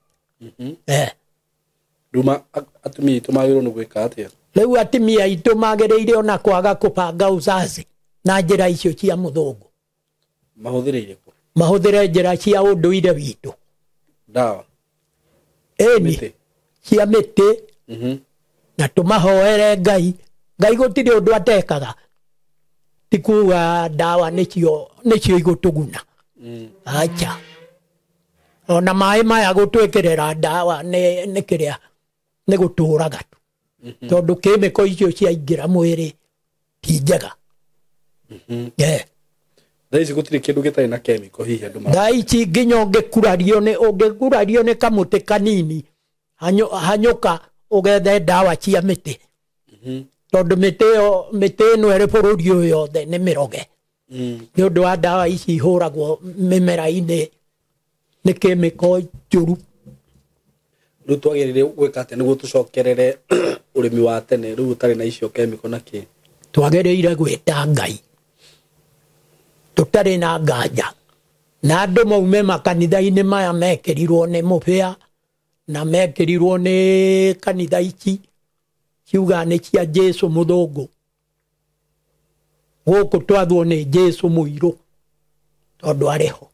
Rĩu atumia aitũ magĩrĩirwo nĩ gwĩka atĩa? Rĩu atumia aitũ magĩrĩire ona kwaga kũbanga uzazi na njĩra icio cia mũthũngũ. Mahũthĩre irĩkũ? Mahũthĩre njĩra cia ũndũire witũ. Ndawa. Ĩni cia mĩtĩ. Na tũmahoere Ngai. Ngai gũtirĩ ũndũ atekaga. Ti kuga ndawa nĩcio igũtũguna. Acha. Ona maĩ maya gũtwĩkĩrĩra ndawa nĩ kĩrĩa nĩ gũtũraga tu. Tondũ kĩmĩko icio ciaingĩra mwĩrĩ ti njega. Thaa ici gũtirĩ kĩndũ gĩtarĩ na kemiko hihi andũ mara. Thaa ici nginya ũngĩkurario nĩ kamũtĩ kanini, hanyũka ũgethe ndawa cia mĩtĩ. Tondũ mĩtĩ ĩno ĩrĩ bũrũri ũyũ yothe nĩ mĩroge. Nĩ ũndũ wa ndawa ici ihũragwo mĩmera-inĩ nĩ kĩmĩko njũru. Rĩu twagĩrĩire gwĩka atĩa nĩguo tũcokerere ũrĩmi wa tene rĩu ũtarĩ na icio kemiko na kĩ? Twagĩrĩire gwĩta Ngai tũtarĩ na nganja, na andũ maume makanitha-inĩ maya mekĩrirwo nĩ mũbĩa na mekĩrirwo nĩ kanitha ici ciuga nĩ cia Jesu mũthũngũ. Gũkũ twathwo nĩ Jesu mũirũ tondũ arĩ ho.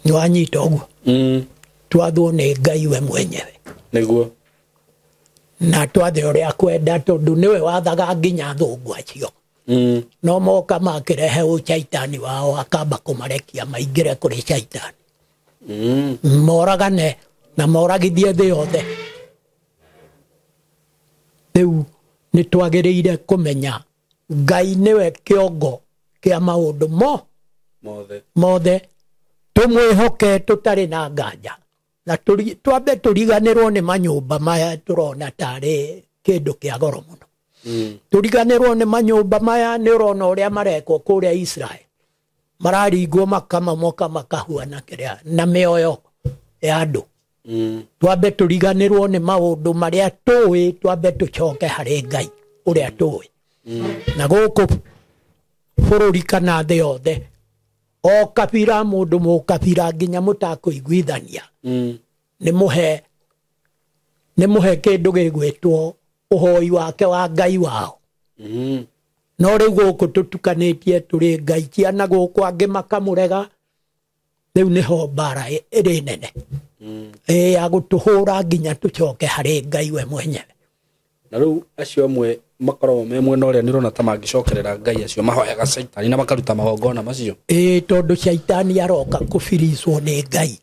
Nĩwanyita ũguo? Twathwo nĩ Ngai we mwenyewe. Nĩguo. Na twathe ũrĩa kwenda tondũ nĩwe wathaga nginya athũngũ acio. No moka makĩrehe ũcaitani wao akamba kũmarekia maingĩre kũrĩ caitani. Moragane na moragithie thĩ yothe. Rĩu nĩ twagĩrĩire kũmenya Ngai nĩwe kĩongo kĩa maũndũ mothe. Tũmwĩhoke tũtarĩ na nganja. Na twambe tũriganĩrwo nĩ manyũmba maya tũrona tarĩ kĩndũ kĩa goro mũno. Tũriganĩrwo nĩ manyũmba maya, nĩ ũrona ũrĩa marekwo kũrĩa Israel. Mararingwo makamamoka makahuana kĩrĩa na mĩoyo ya andũ. Twambe tũriganĩrwo nĩ maũndũ marĩa tũĩ, twambe tũcoke harĩ Ngai ũrĩa tũĩ. Na gũkũ bũrũri kana thĩ yothe, o kabira mũndũ mũkabira nginya mũtakũiguithania, nĩ mũhe kĩndũ gĩgwĩtwo ũhoi wake wa Ngai wao. No rĩu gũkũ tũtukanĩtie tũrĩ Ngai cia na gũkũ angĩ makamũrega, rĩu nĩho mbara ĩrĩ nene. Ya gũtũhũra nginya tũcoke harĩ Ngai we mwenyewe. Na rĩu acio amwe makoragwo me mwena ũrĩa nĩũrona ta mangĩcokerera Ngai acio mahoyaga caitani na makaruta magongona macio. Tondũ caitani aroka kũbiricwo nĩ Ngai.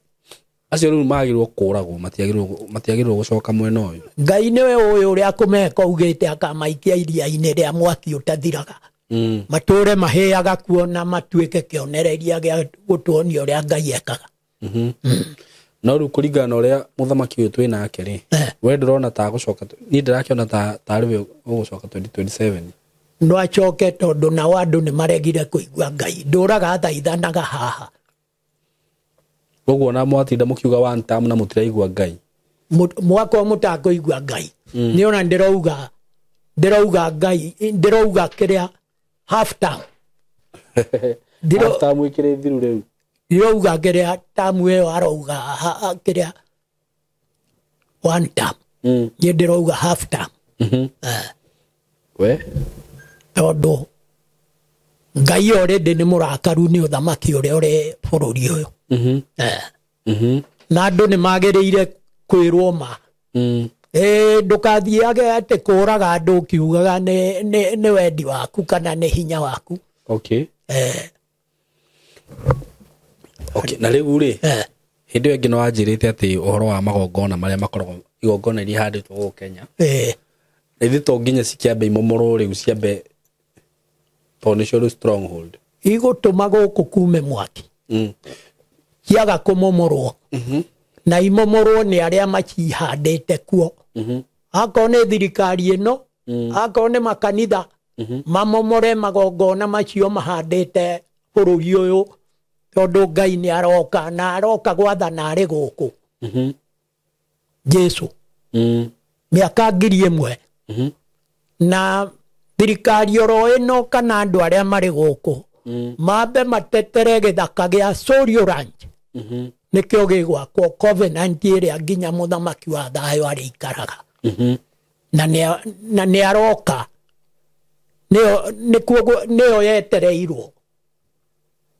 Acio rĩu magĩrĩirwo kũragwo, matiagĩrĩirwo gũcoka mwena ũyũ. Ngai nĩwe ũĩ ũrĩa kũmeka, augĩte akamaikia iria-inĩ rĩa mwaki ũtathiraga. Matũre mahĩaga kuo na matuĩke kĩonereria gĩa gũtuonia ũrĩa Ngai ekaga. No rĩu kũringana na ũrĩa mũthamaki ũyũ twĩ nake rĩ, we ndũrona ta gũcoka, niĩ ndĩrakĩona ta tarĩ we ũgũcoka 2027. No acoke tondũ nao andũ nĩ maregire kũigua Ngai. Ndũraga thaithanaga haha. Koguo na mwatinda mũkiuga one term na mũtiraigua Ngai. Mwakorwo mũtakũigua Ngai. Nĩ ona ndĩrauga Ngai, ndĩrauga kĩrĩa half term. Half term ĩkĩrĩ thiru rĩu. Ndĩrauga kĩrĩa tamu ĩyo arauga kĩrĩa One term. Niĩ ndĩrauga half term. We Tondũ Ngai already nĩ mũrakaru nĩ ũthamaki ũrĩa ũrĩ bũrũri ũyũ. Na andũ nĩ magĩrĩire kwĩrwo ma. Ndũkathiage atĩ kũraga andũ ũkiugaga nĩ wendi waku kana nĩ hinya waku. Okay. Okay, na rĩu rĩ, hĩndĩ ĩyo ĩngĩ nĩ wanjĩrĩte atĩ ũhoro wa magongona marĩa makoragwo igongona iria ihandĩtwo gũkũ Kenya, na ithuĩ to nginya cikĩambe imomorwo rĩu, ciambe, tondũ nĩcio rĩu stronghold. Igũtũma gũkũ kume mwaki. Ciaga kũmomorwo, na imomorwo nĩ arĩa macihandĩte kuo. Akorwo nĩ thirikari ĩno, akorwo nĩ makanitha, mamomore magongona macio mahandĩte bũrũri ũyũ, tondũ Ngai nĩ aroka, na aroka gwathana arĩ gũkũ. Jesu. Mĩaka 1000. Na thirikari oro ĩno kana andũ arĩa marĩ gũkũ mambe matetere gĩthaka gĩa Sorio Ranch. Nĩkĩo gĩgwakwo covenant ĩrĩa nginya mũthamaki wa thayũ arĩikaraga. Na nĩ aroka. Nĩyo yetereirwo.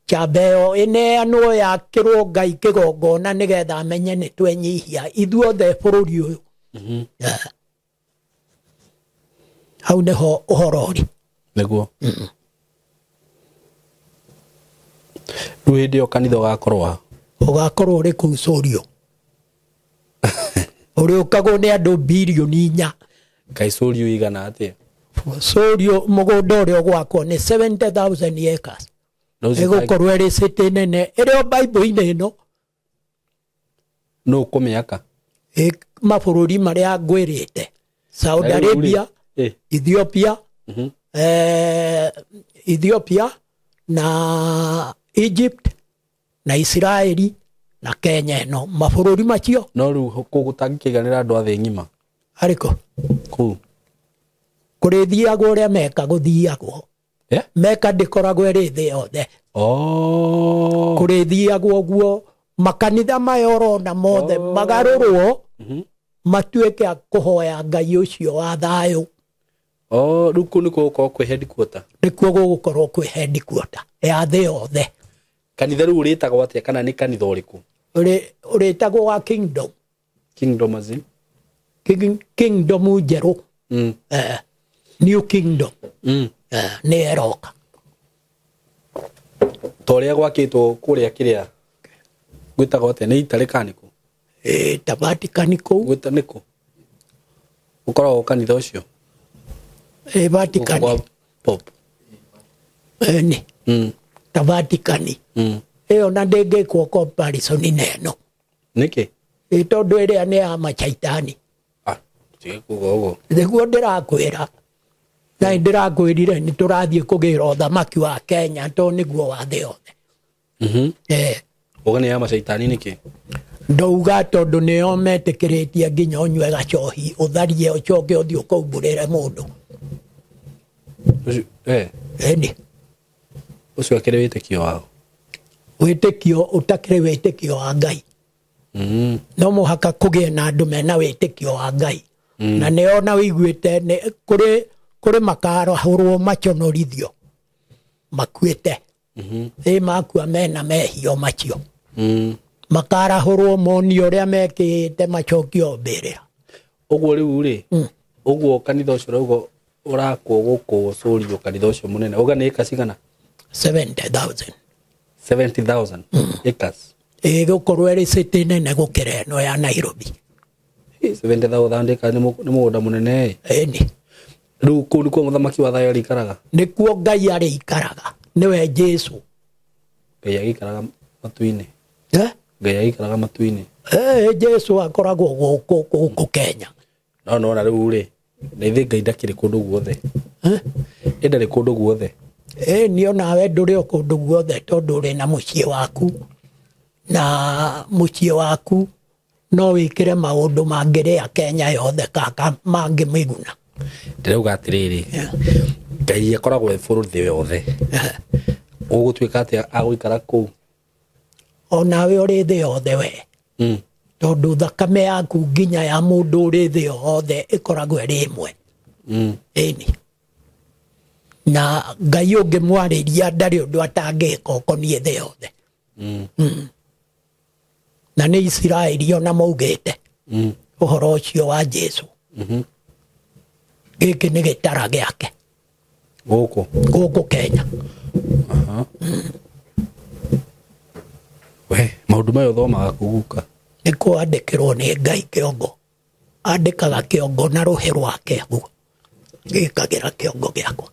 Kĩambe ĩyo ĩneanwo yakĩrwo Ngai kĩgongona nĩgetha amenye nĩ twenyihia ithuothe bũrũri ũyũ. Hau nĩho ũhoro ũrĩ. Nĩguo. Rĩu hĩndĩ ĩyo kanitha ũgakorwo ha? Ũgakorwo ũrĩ kũu Sorio. Ũrĩũkagwo nĩ andũ birioni 4. Kaĩ Sorio igana atĩa? Sorio mũgũnda ũrĩa ũgwakwo nĩ 70,000 acres. Ĩgũkorwo ĩrĩ city nene ĩrĩ o Bible-inĩ ĩno. Nũ ũkũmĩaka? Mabũrũri marĩa ngwĩrĩte. Saudi Arabia, Ethiopia, Ethiopia na Egypt na Israeli na Kenya ĩno, mabũrũri macio. No rĩu kũu gũtangĩkĩiganĩra andũ a thĩ ng'ima. Arĩkũ? Kũu. Kũrĩthiagwo ũrĩa meka gũthiagwo. Meka ndĩkoragwo ĩrĩ thĩ yothe. Kũrĩthiagwo ũguo makanitha maya ũrona mothe magarũrwo matuĩke a kũhoya Ngai ũcio wa thayũ. Rĩu kũu nĩkuo gũgũkorwo kwĩ headquarter? Nĩkuo gũgũkorwo kwĩ headquarter ya thĩ yothe. Kanitha rĩu ũrĩtagwo atĩa, kana nĩ kanitha ũrĩkũ? Ũrĩtagwo wa Kingdom. Kingdom as in? Kingdom njerũ. New Kingdom. Nĩ ĩroka. Ta ũrĩa gwakĩtwo kũrĩa kĩrĩa gwĩtagwo atĩa, nĩ Italy kana nĩkũ? Ta Vatican kũu. Gwĩta nĩkũ? Ũkoragwo kanitha ũcio? Vatican. Kwa Pope. Nĩ. Ta Vatican. Ĩyo na ndĩngĩkwo comparison na ĩno. Nĩkĩ? Tondũ ĩrĩa nĩ ya macaitani. Tiga kuga ũguo. Nĩguo ndĩrakwĩra. Na ndĩrakwĩrire nĩ tũrathiĩ kũgĩra ũthamaki wa Kenya tondũ nĩguo wa thĩ yothe. Uga nĩ ya macaitani nĩkĩ? Ndauga tondũ nĩo metĩkĩrĩtie nginya ũnyue gacohi, ũtharie, ũcoke ũthiĩ ũkaumbũrĩre mũndũ. Ĩni. Ũcio akĩrĩ wĩtĩkio wao? Wĩtĩkio ũtakĩrĩ wĩtĩkio wa Ngai. No mũhaka kũgĩe na andũ mena wĩtĩkio wa Ngai. Na nĩo na wĩiguĩte kũrĩ makarahũrwo maconorithio makuĩte. Makua mena mehio macio. Makarahũrwo monio ũrĩa mekĩte macokio mbĩrĩra. Ũguo rĩu rĩ, ũguo kanitha ũcio ũrauga ũrakwo gũkũ Sorio, kanitha ũcio mũnene uga nĩ ĩka cigana? 70,000. 70,000 acres. Ĩgũkorwo ĩrĩ city nene gũkĩra ĩno ya Nairobi. 70,000 acres nĩ mũgũnda mũnene. Ĩni. Rĩu kũu nĩkuo mũthamaki wa thayũ arĩikaraga? Nĩkuo Ngai arĩikaraga, nĩwe Jesu. Ngai agĩikaraga matu-inĩ. Ngai agĩikaraga matu-inĩ. Jesu akoragwo gũkũ Kenya. No nona rĩu rĩ, na ithe Ngai ndakĩrĩ kũndũ guothe. Ĩ ndarĩ kũndũ guothe. Niĩ onawe ndũrĩ o kũndũ guothe tondũ ũrĩ na mũciĩ waku. Na mũciĩ waku no wĩkĩre maũndũ mangĩrĩa Kenya yothe kaka mangĩmĩguna. Ndĩrauga atĩrĩrĩ, Ngai akoragwo e bũrũri thĩ yothe. Ũgũtuĩka atĩa agũikara kũu? Onawe ũrĩ thĩ yothe we. Tondũ thakame yaku nginya ya mũndũ ũrĩ thĩ yothe ĩkoragwo ĩrĩ ĩmwe. Ĩni. Na Ngai ũngĩmwarĩria ndarĩ ũndũ atangĩka ũkoniĩ thĩ yothe. Na nĩ Isiraeli ona maugĩte ũhoro ũcio wa Jesu. Gĩkĩ nĩ gĩtara gĩake. Gũkũ? Gũkũ Kenya. We, maũndũ maya ũthomaga kũ guka? Nĩ kwandĩkĩrwo nĩ Ngai kĩongo. Andĩkaga kĩongo na rũhĩ rwake guo. Gĩkagĩra kĩongo gĩakwa.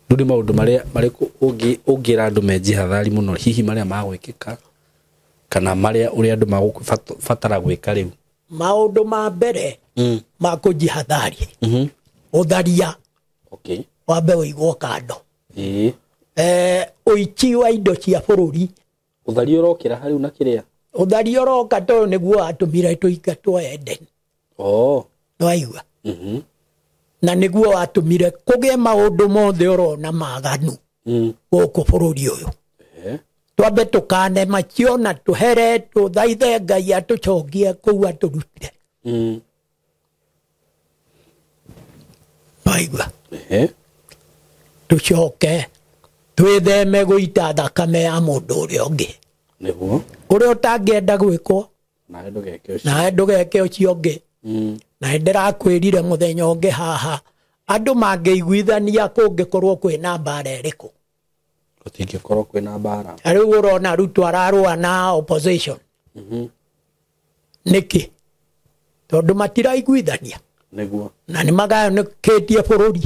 Rĩu nĩ maũndũ marĩa marĩkũ ũngĩra andũ menjihathari mũno, hihi marĩa magwĩkĩka kana marĩa ũrĩa andũ magũbatara gwĩka rĩu? Maũndũ ma mbere ma kũnjihathari. Ũtharia. Wambe ũigwo kando. Ũici wa indo cia bũrũri. Ũtharia ũrokĩra harĩu na kĩrĩa? Ũtharia ũroka tondũ nĩguo watũmire tũingatwo Eden. Nĩwaigua? Na nĩguo watũmire kũgĩe maũndũ mothe ũrona maganu gũkũ bũrũri ũyũ. Twambe tũkane macio na tũhere tũthaithe Ngai atũcokie kũu atũrutire. Nĩwaigua? Tũcoke twĩtheme gũita thakame ya mũndũ ũrĩa ũngĩ. Nĩguo. Ũrĩa ũtangĩenda gwĩkwo, Nawe ndũgeke ũcio. Nawe ndũgeke ũcio ũngĩ. Na nĩndĩrakwĩrire mũthenya ũngĩ haha, andũ mangĩiguithania kũngĩkorwo kwĩna mbara ĩrĩkũ? Gũtingĩkorwo kwĩna mbara. Rĩu ũrona Ruto ararũa na opposition. Nĩkĩ? Tondũ matiraiguithania. Nĩguo. Na nĩmagayanĩkĩtie bũrũri.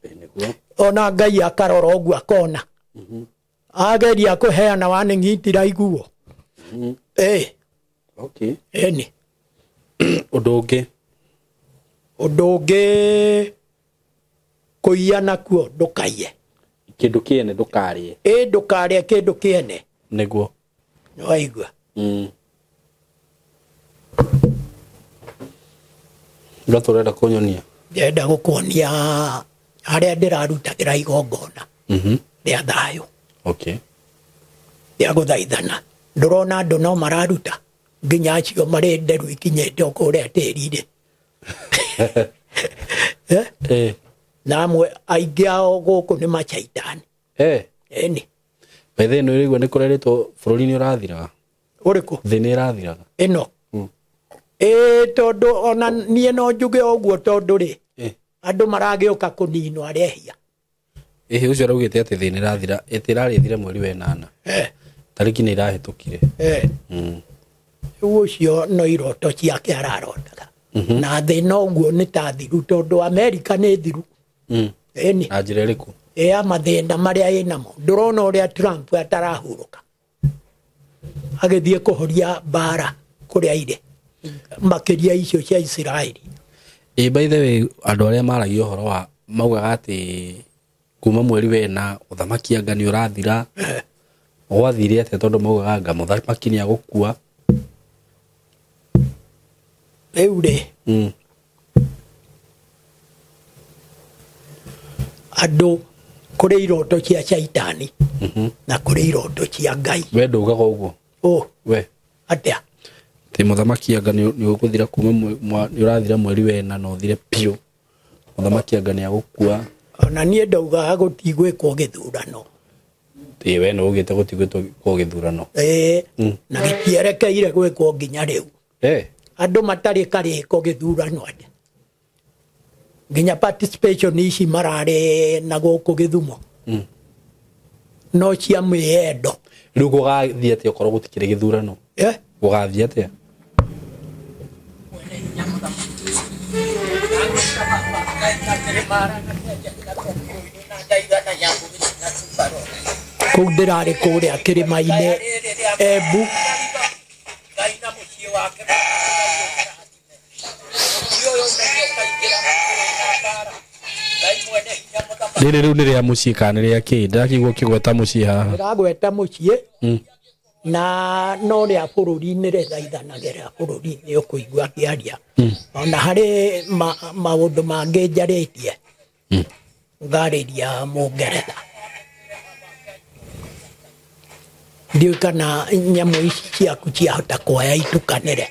Nĩguo. Ona Ngai akarora ũguo akona. Ageria kũheana warning itiraiguo. Ĩni. Ũndũ ũngĩ? Ũndũ ũngĩ kũiya nakuo ndũkaiye. Kĩndũ kĩene ndũkarĩe. Ndũkarĩe kĩndũ kĩene. Nĩguo. Nĩwaigua? Ndoto ũrenda kũnyonia? Ndĩrenda gũkuonia harĩa ndĩrarutagĩra igongona rĩa thayũ. Rĩa gũthaithana. Ndũrona andũ no mararuta nginya acio marĩ nderu ikinyĩte o kũrĩa tĩri-inĩ. Na amwe aingĩ ao gũkũ nĩ macaitani. Ĩni. By the way, nĩ ũraigua nĩ kũrerĩtwo bũrũri nĩ ũrathiraga? Ũrĩkũ? Thĩ nĩ ĩrathiraga. Ĩno? Tondũ ona niĩ no njuge ũguo tondũ rĩ, andũ maragĩũka kũninwo arĩa ehia. Ũcio araugĩte atĩ thĩ nĩ ĩrathira, ĩtĩ ĩrarĩthire mweri wa ĩnana. Tarĩki nĩ irahĩtũkire. Rĩu ũcio no iroto ciake ararotaga. Na thĩ no ũguo nĩ ta thiru tondũ Amerika nĩ thiru. Ĩni. Na njĩra ĩrĩkũ? Ya mathĩna marĩa ĩnamo. Ndũrona ũrĩa Trump atarahurũka. Agĩthiĩ kũhoria mbara kũrĩa irĩ. Makĩria icio cia Isiraeli. By the way, andũ arĩa maragia ũhoro wa maugaga atĩ kuma mweri wena ũthamaki anga nĩ ũrathira. Gwathire atĩa tondũ maugaga anga mũthamaki nĩ agũkua? Rĩu rĩ, andũ kũrĩ iroto cia caitani na kũrĩ iroto cia Ngai. We ndaugaga ũguo? We. Atĩa? Atĩ mũthamaki anga nĩ ũgũthira kuma nĩ ũrathira mweri wena na ũthire biũ. Mũthamaki anga nĩ agũkua. Ona niĩ ndaugaga gũtigwĩkwo gĩthurano. We nĩ ugĩte gũtigwĩkwo gĩthurano. Na gĩtierekeire gwĩkwo nginya rĩu. Andũ matarĩ karĩko gĩthurano atĩa? Nginya participation ici mararĩ na gũkũ Gĩthumo. No cia mĩendo. Rĩu gũgathiĩ atĩa okorwo gũtikĩrĩ gĩthurano? Gũgathiĩ atĩa? Kũu ndĩrarĩ kũrĩa kĩrĩma-inĩ Embu. Rĩrĩ rĩu nĩ rĩa mũciĩ kana nĩ rĩa kĩ? Ndĩrakĩigua ũkĩgweta mũciĩ haha. Ndĩragweta mũciĩ na no rĩa bũrũri nĩ rĩthaithanagĩra bũrũri nĩ ũkũigua ngĩaria. Ona harĩ maũndũ mangĩ njarĩtie. Ngarĩria Mũngeretha. Ndiũĩ kana nyamũ ici ciaku ciahota kuoya itukanĩre.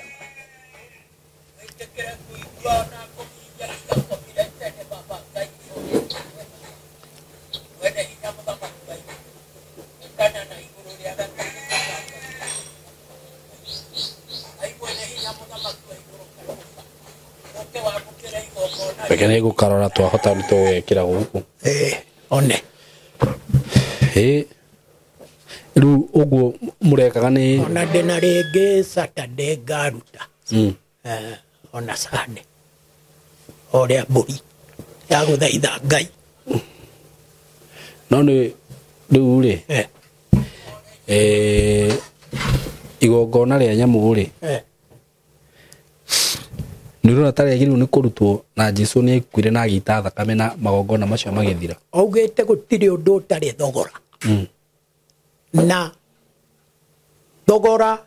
Reke nĩ ngũkarora twahota nĩ tũgwĩkĩra gũkũ. One. Rĩu ũguo mũrekaga nĩ ona ndĩna rĩngĩ Saturday ngaruta. Ona Sunday ũrĩa mbũri ya gũthaitha Ngai. No nĩ rĩu rĩ igongona rĩa nyamũ rĩ nĩ ũrona ta rĩagĩrĩirwo nĩ kũrutwo na Jesu nĩ akuire na agĩita thakame na magongona macio magĩthira. Augĩte gũtirĩ ũndũ ũtarĩ thogora. Na thogora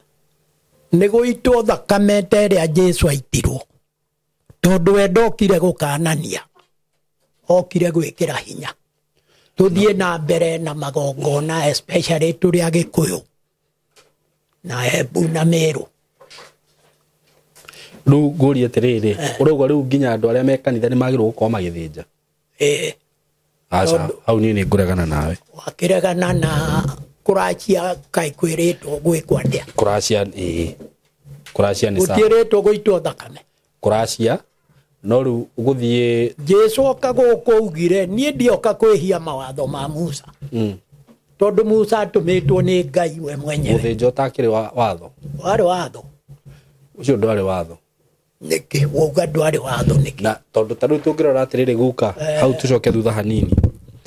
nĩ gũitwo thakame ta ĩrĩa Jesu aitirwo, tondũ we ndokire gũkanania, okire gwĩkĩra hinya tũthiĩ na mbere na magongona, especially tũrĩ Agĩkũyũ na Embu na Meru. Rĩu ngũrie atĩrĩrĩ, ũrauga rĩu nginya andũ arĩa me kanitha nĩ magĩrĩirwo gũkorwo magĩthĩnja? Aca, hau niĩ nĩ ngũregana nawe. Wakĩregana na kũracia kaĩ kwĩrĩtwo gwĩkwo atĩa? Kũracia, ĩĩ. Kũracia nĩ sawa. Gũtiĩrĩtwo gũitwo thakame. Kũracia, no rĩu gũthiĩ Jesu oka gũkũ augire niĩ ndioka kwĩhia mawatho ma Musa. Tondũ Musa atũmĩtwo nĩ Ngai we mwenyewe. Gũthĩnja ũtakĩrĩ watho. Warĩ watho. Ũcio ndwarĩ watho. Nĩkĩ wauga ndwarĩ watho nĩkĩ? Na tondũ ta rĩu tũngĩrora atĩrĩrĩ guka, hau tũcoke thutha hanini.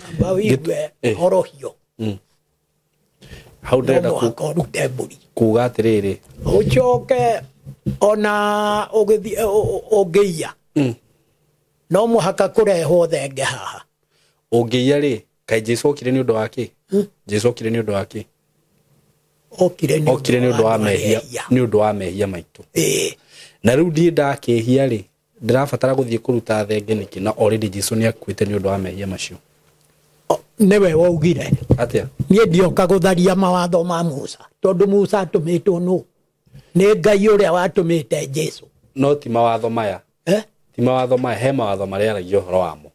Amba ũigue horohio. Hau ndĩrenda No mũhaka ũrute mbũri. kuga atĩrĩrĩ. Ũcoke ona ũgĩthiĩ ũngĩiya. No mũhaka kũrehwo thenge haha. Ũngĩiya rĩ, kaĩ Jesu okire nĩ ũndũ wa kĩ? Jesu okire nĩ ũndũ wa kĩ? Okire nĩ ũndũ wa mehia, nĩ ũndũ wa mehia maitũ. Na rĩu ndiĩ ndakĩhia rĩ, ndĩrabatara gũthiĩ kũruta thenge nĩkĩ na already Jesu nĩ akuĩte nĩ ũndũ wa mehia macio. Nĩwe waugire. Atĩa? Niĩ ndioka gũtharia mawatho ma Musa, tondũ Musa atũmĩtwo nũ? Nĩ Ngai ũrĩa watũmĩte Jesu. No ti mawatho maya. Ti mawatho maya, he mawatho marĩa aragia ũhoro wamo.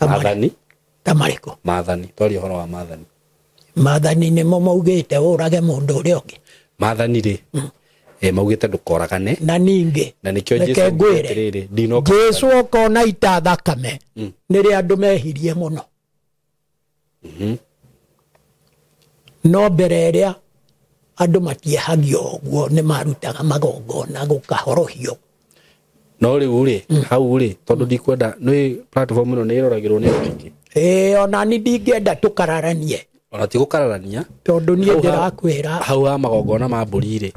Maathani. Ta marĩkũ? Maathani, twaria ũhoro wa maathani. Maathani nĩmo maugĩte ũrage mũndũ ũrĩa ũngĩ. Maathani rĩ, maugĩte ndũkoragane. Na ningĩ, na nĩkĩo Jesu augire atĩrĩrĩ, ndinoka. Jesu okona ita thakame nĩrĩa andũ mehirie mũno. No mbere ĩrĩa andũ matiehagio ũguo nĩ marutaga magongona gũkahorohio. No rĩu rĩ, hau rĩ, tondũ ndikwenda nĩ platform ĩno nĩ ĩroragĩrwo nĩ andũ aingĩ. Ona ni ndingĩenda tũkararanie. Ona ti gũkararania. Tondũ niĩ ndĩrakwĩra. Hau ha magongona ma mbũri rĩ,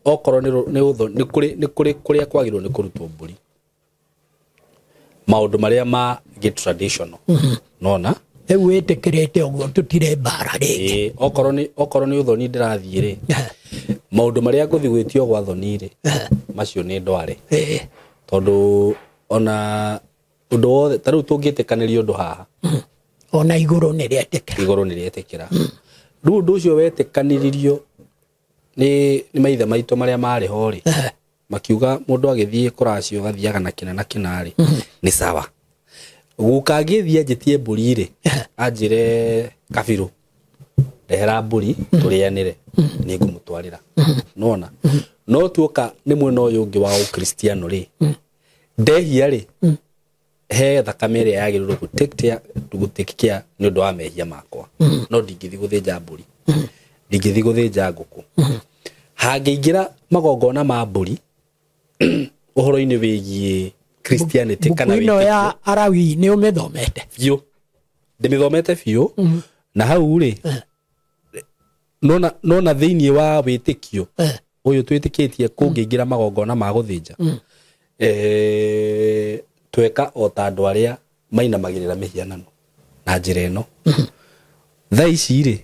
okorwo nĩ kũrĩ kũrĩa kwagĩrĩirwo nĩ kũrutwo mbũri. Maũndũ marĩa ma gĩ traditional. Nona? Rĩu wĩtĩkĩrĩte ũguo tũtirĩ mbara rĩngĩ. Okorwo nĩ ũthoni ndĩrathiĩ rĩ, maũndũ marĩa ngũthiĩ gwĩtio gwa thoni rĩ, macio nĩ ndware. Tondũ ona ũndũ wothe ta rĩu tũngĩtĩkanĩria ũndũ haha. Ona igũrũ nĩ rĩetĩkĩra. Igũrũ nĩ rĩetĩkĩra. Rĩu ũndũ ũcio wetĩkanĩririo nĩ maithe maitũ marĩa marĩ ho rĩ, makiuga mũndũ agĩthiĩ kũracio gathiaga na kĩna na kĩna rĩ, nĩ sawa. Guka agĩthiĩ anjĩtie mbũri rĩ, anjĩre kabirũ, ndehera mbũri tũrĩanĩre, nĩ ngũmũtwarĩra. Nona? No tuoka nĩ mwena ũyũ ũngĩ wa ũkristiano rĩ, ndehia rĩ, he thakame ĩrĩa yagĩrĩirwo gũ take care nĩ ũndũ wa mehia makwa. No ndingĩthiĩ gũthĩnja mbũri, ndingĩthiĩ gũthĩnja ngũkũ. Hangĩingĩra magongona ma mbũri ũhoro-inĩ wĩgiĩ Christianity kana wĩtĩkio ya Arawi nĩ ũmĩthomete biũ. Ndĩmĩthomete biũ. Na hau rĩ, nona thĩinĩ wa wĩtĩkio ũyũ twĩtĩkĩtie kũngĩingĩra magongona ma gũthĩnja, tweka o ta andũ arĩa mainamagĩrĩra mĩhianano na njĩra ĩno. Thaa ici rĩ,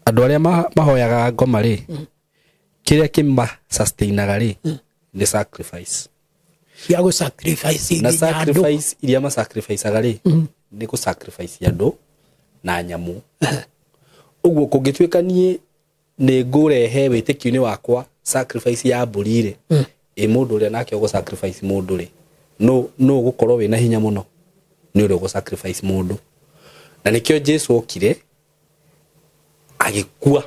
andũ arĩa mahoyaga ngoma rĩ, kĩrĩa kĩma sustainaga rĩ, nĩ sacrifice. Cia gũ sacrifice na sacrifice iria ma sacrificeaga rĩ, nĩ gũ sacrifice andũ Na nyamũ. Ũguo kũngĩtuĩka niĩ nĩ ngũrehe wĩtĩkio-inĩ wakwa sacrifice ya mbũri rĩ, ĩ mũndũ ũrĩa nake ũgũ sacrifice mũndũ rĩ, no ũgũkorwo wĩna hinya mũno nĩ ũrĩa ũgũ sacrifice mũndũ. Na nĩkĩo Jesu okire agĩkua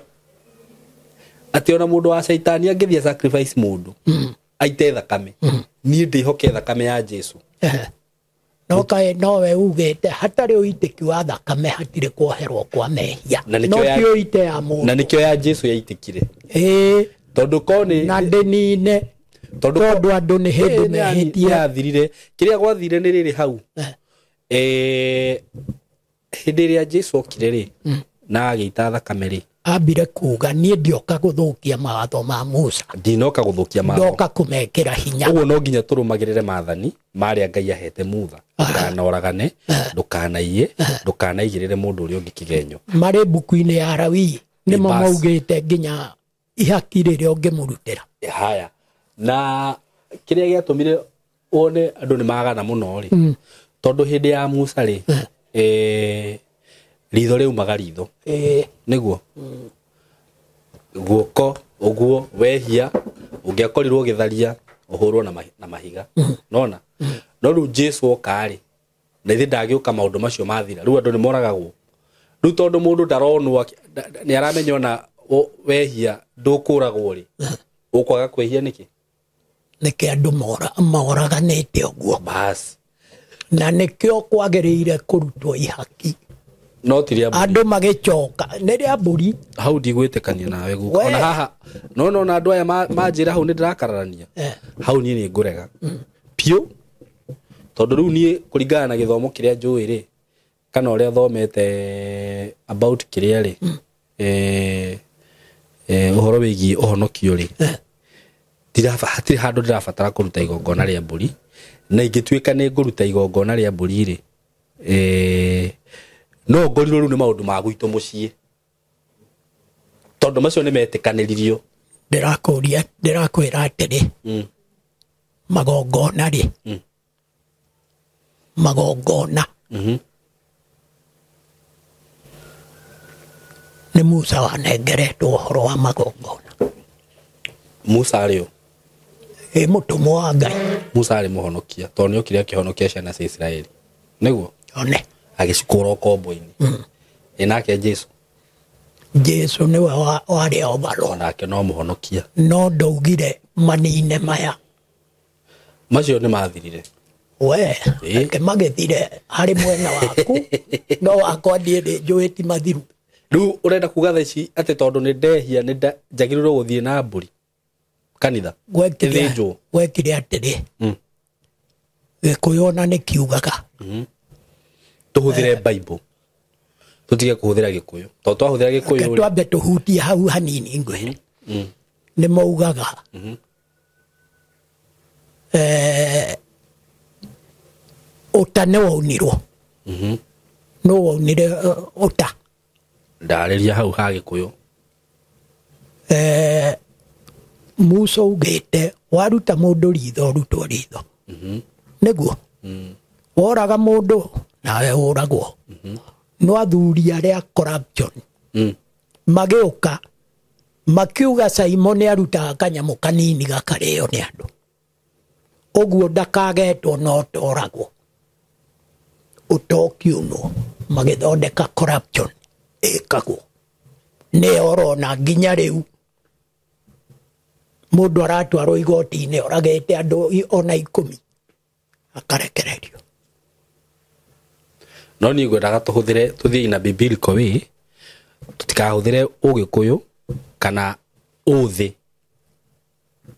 atĩ ona mũndũ wa caitani angĩthiĩ sacrifice mũndũ aite thakame, niĩ ndĩhoke thakame ya Jesu. No kae nowe ugĩte hatarĩ ũitĩki wa thakame hatirĩ kuoherwo kwa mehia. No ti ũite ya mũndũ. Na nĩkĩo ya Jesu yaitĩkire. Ĩĩ. Tondũ ko nĩ na ndĩnine tondũ andũ nĩ hĩndĩ mehĩtie. Yathirire. Kĩrĩa gwathire nĩ rĩrĩ hau. Hĩndĩ ĩrĩa Jesu okire rĩ na agĩita thakame rĩ, ambire kuga niĩ ndioka gũthũkia mawatho ma Musa. Ndinoka gũthũkia mawatho. Ndoka kũmekĩra hinya. Ũguo no nginya tũrũmagĩrĩre maathani marĩa Ngai ahete Mutha. Ndũkanoragane, ndũkanaiye, ndũkanaigĩrĩre mũndũ ũrĩa ũngĩ kĩgenyo. Marĩ mbuku-inĩ ya Lawi nĩmo maugĩte nginya ihaki rĩrĩa ũngĩmũrutĩra. Haya. Na kĩrĩa gĩatũmire wone andũ nĩ magana mũno rĩ, tondũ hĩndĩ ya Musa rĩ, ritho rĩumaga ritho. Nĩguo guoko ũguo wehia ũngĩakorirwo ũgĩtharia ũhũrwo na mahiga. Nona no rĩu Jesu oka rĩ, na ithe ndagĩũka maũndũ macio mathira. Rĩu andũ nĩ moragagwo. Rĩu tondũ mũndũ ndaronwo nĩ aramenya ona wehia ndũkũragwo rĩ, ũkwaga kwĩhia nĩkĩ? Nĩkĩ andũ moraganĩte ũguo? Bas. Na nĩkĩo kwagĩrĩire kũrutwo ihaki. No ti rĩa mbũri. Andũ magĩcoka nĩ rĩa mbũri. Hau ndigwĩtĩkania nawe guka. Ona haha no na andũ aya manjĩra hau nĩ ndĩrakararania. Hau niĩ nĩ ngũrega piũ, tondũ rĩu niĩ kũringana na gĩthomo kĩrĩa njũĩ rĩ, kana ũrĩa thomete about kĩrĩa rĩ, ũhoro wĩgiĩ ũhonokio rĩ, hatirĩ handũ ndĩrabatara kũruta igongona rĩa mbũri. Na ingĩtuĩka nĩ ngũruta igongona rĩa mbũri rĩ, no ngorirwo rĩu nĩ maũndũ ma gwitũ mũciĩ, tondũ macio nĩ metĩkanĩririo. Ndĩrakũria, ndĩrakwĩra atĩrĩ, magongona rĩ, magongona nĩ Musa wanengeretwo ũhoro wa magongona. Musa arĩ ũ? Ĩ mũtũmwo wa Ngai. Musa arĩ mũhonokia, tondũ nĩ okire akĩhonokia ciana cia Isiraeli. Nĩguo? One. Agĩcikũra ũkombo-inĩ. Ĩ nake Jesu? Jesu nĩwe warĩ overall. Onake no mũhonokia. No ndaugire manine maya. Macio nĩ mathirire. We, reke magĩthire harĩ mwena waku, no wakwa niĩ nĩ njũĩ ti mathiru. Rĩu ũrenda kuga thaa ici atĩ tondũ nĩ ndehia nĩ njagĩrĩirwo gũthiĩ na mbũri kanitha? Ĩthĩnjwo. Gwekire atĩrĩ, Gĩkũyũ ona nĩ kiugaga tũhũthĩre Bible, tũtige kũhũthĩra Gĩkũyũ, tondũ twahũthĩra Gĩkũyũ rĩ, twambe tũhutie hau hanini ngwĩre. Nĩ maugaga ũta nĩ waunirwo. Nũ waunire ũta? Ndarĩria hau ha Gĩkũyũ. Musa augĩte waruta mũndũ ritho ũrutwo ritho. Nĩguo? Woraga mũndũ nawe ũragwo. No athuri arĩa corruption magĩũka makiuga Simon arutaga kanyamũ kanini gakarĩo nĩ andũ, ũguo ndakagetwo no toragwo, ũtokiunwo. Magĩthondeka corruption ĩkagwo nĩyo ũrona nginya rĩu mũndũ aratwarwo igoti-inĩ oragĩte andũ ona 10 akarekererio. No niĩ ngwendaga tũhũthĩre, tũthiĩ na biblical way, tũtikahũthĩre ũgĩkũyũ kana ũthĩ.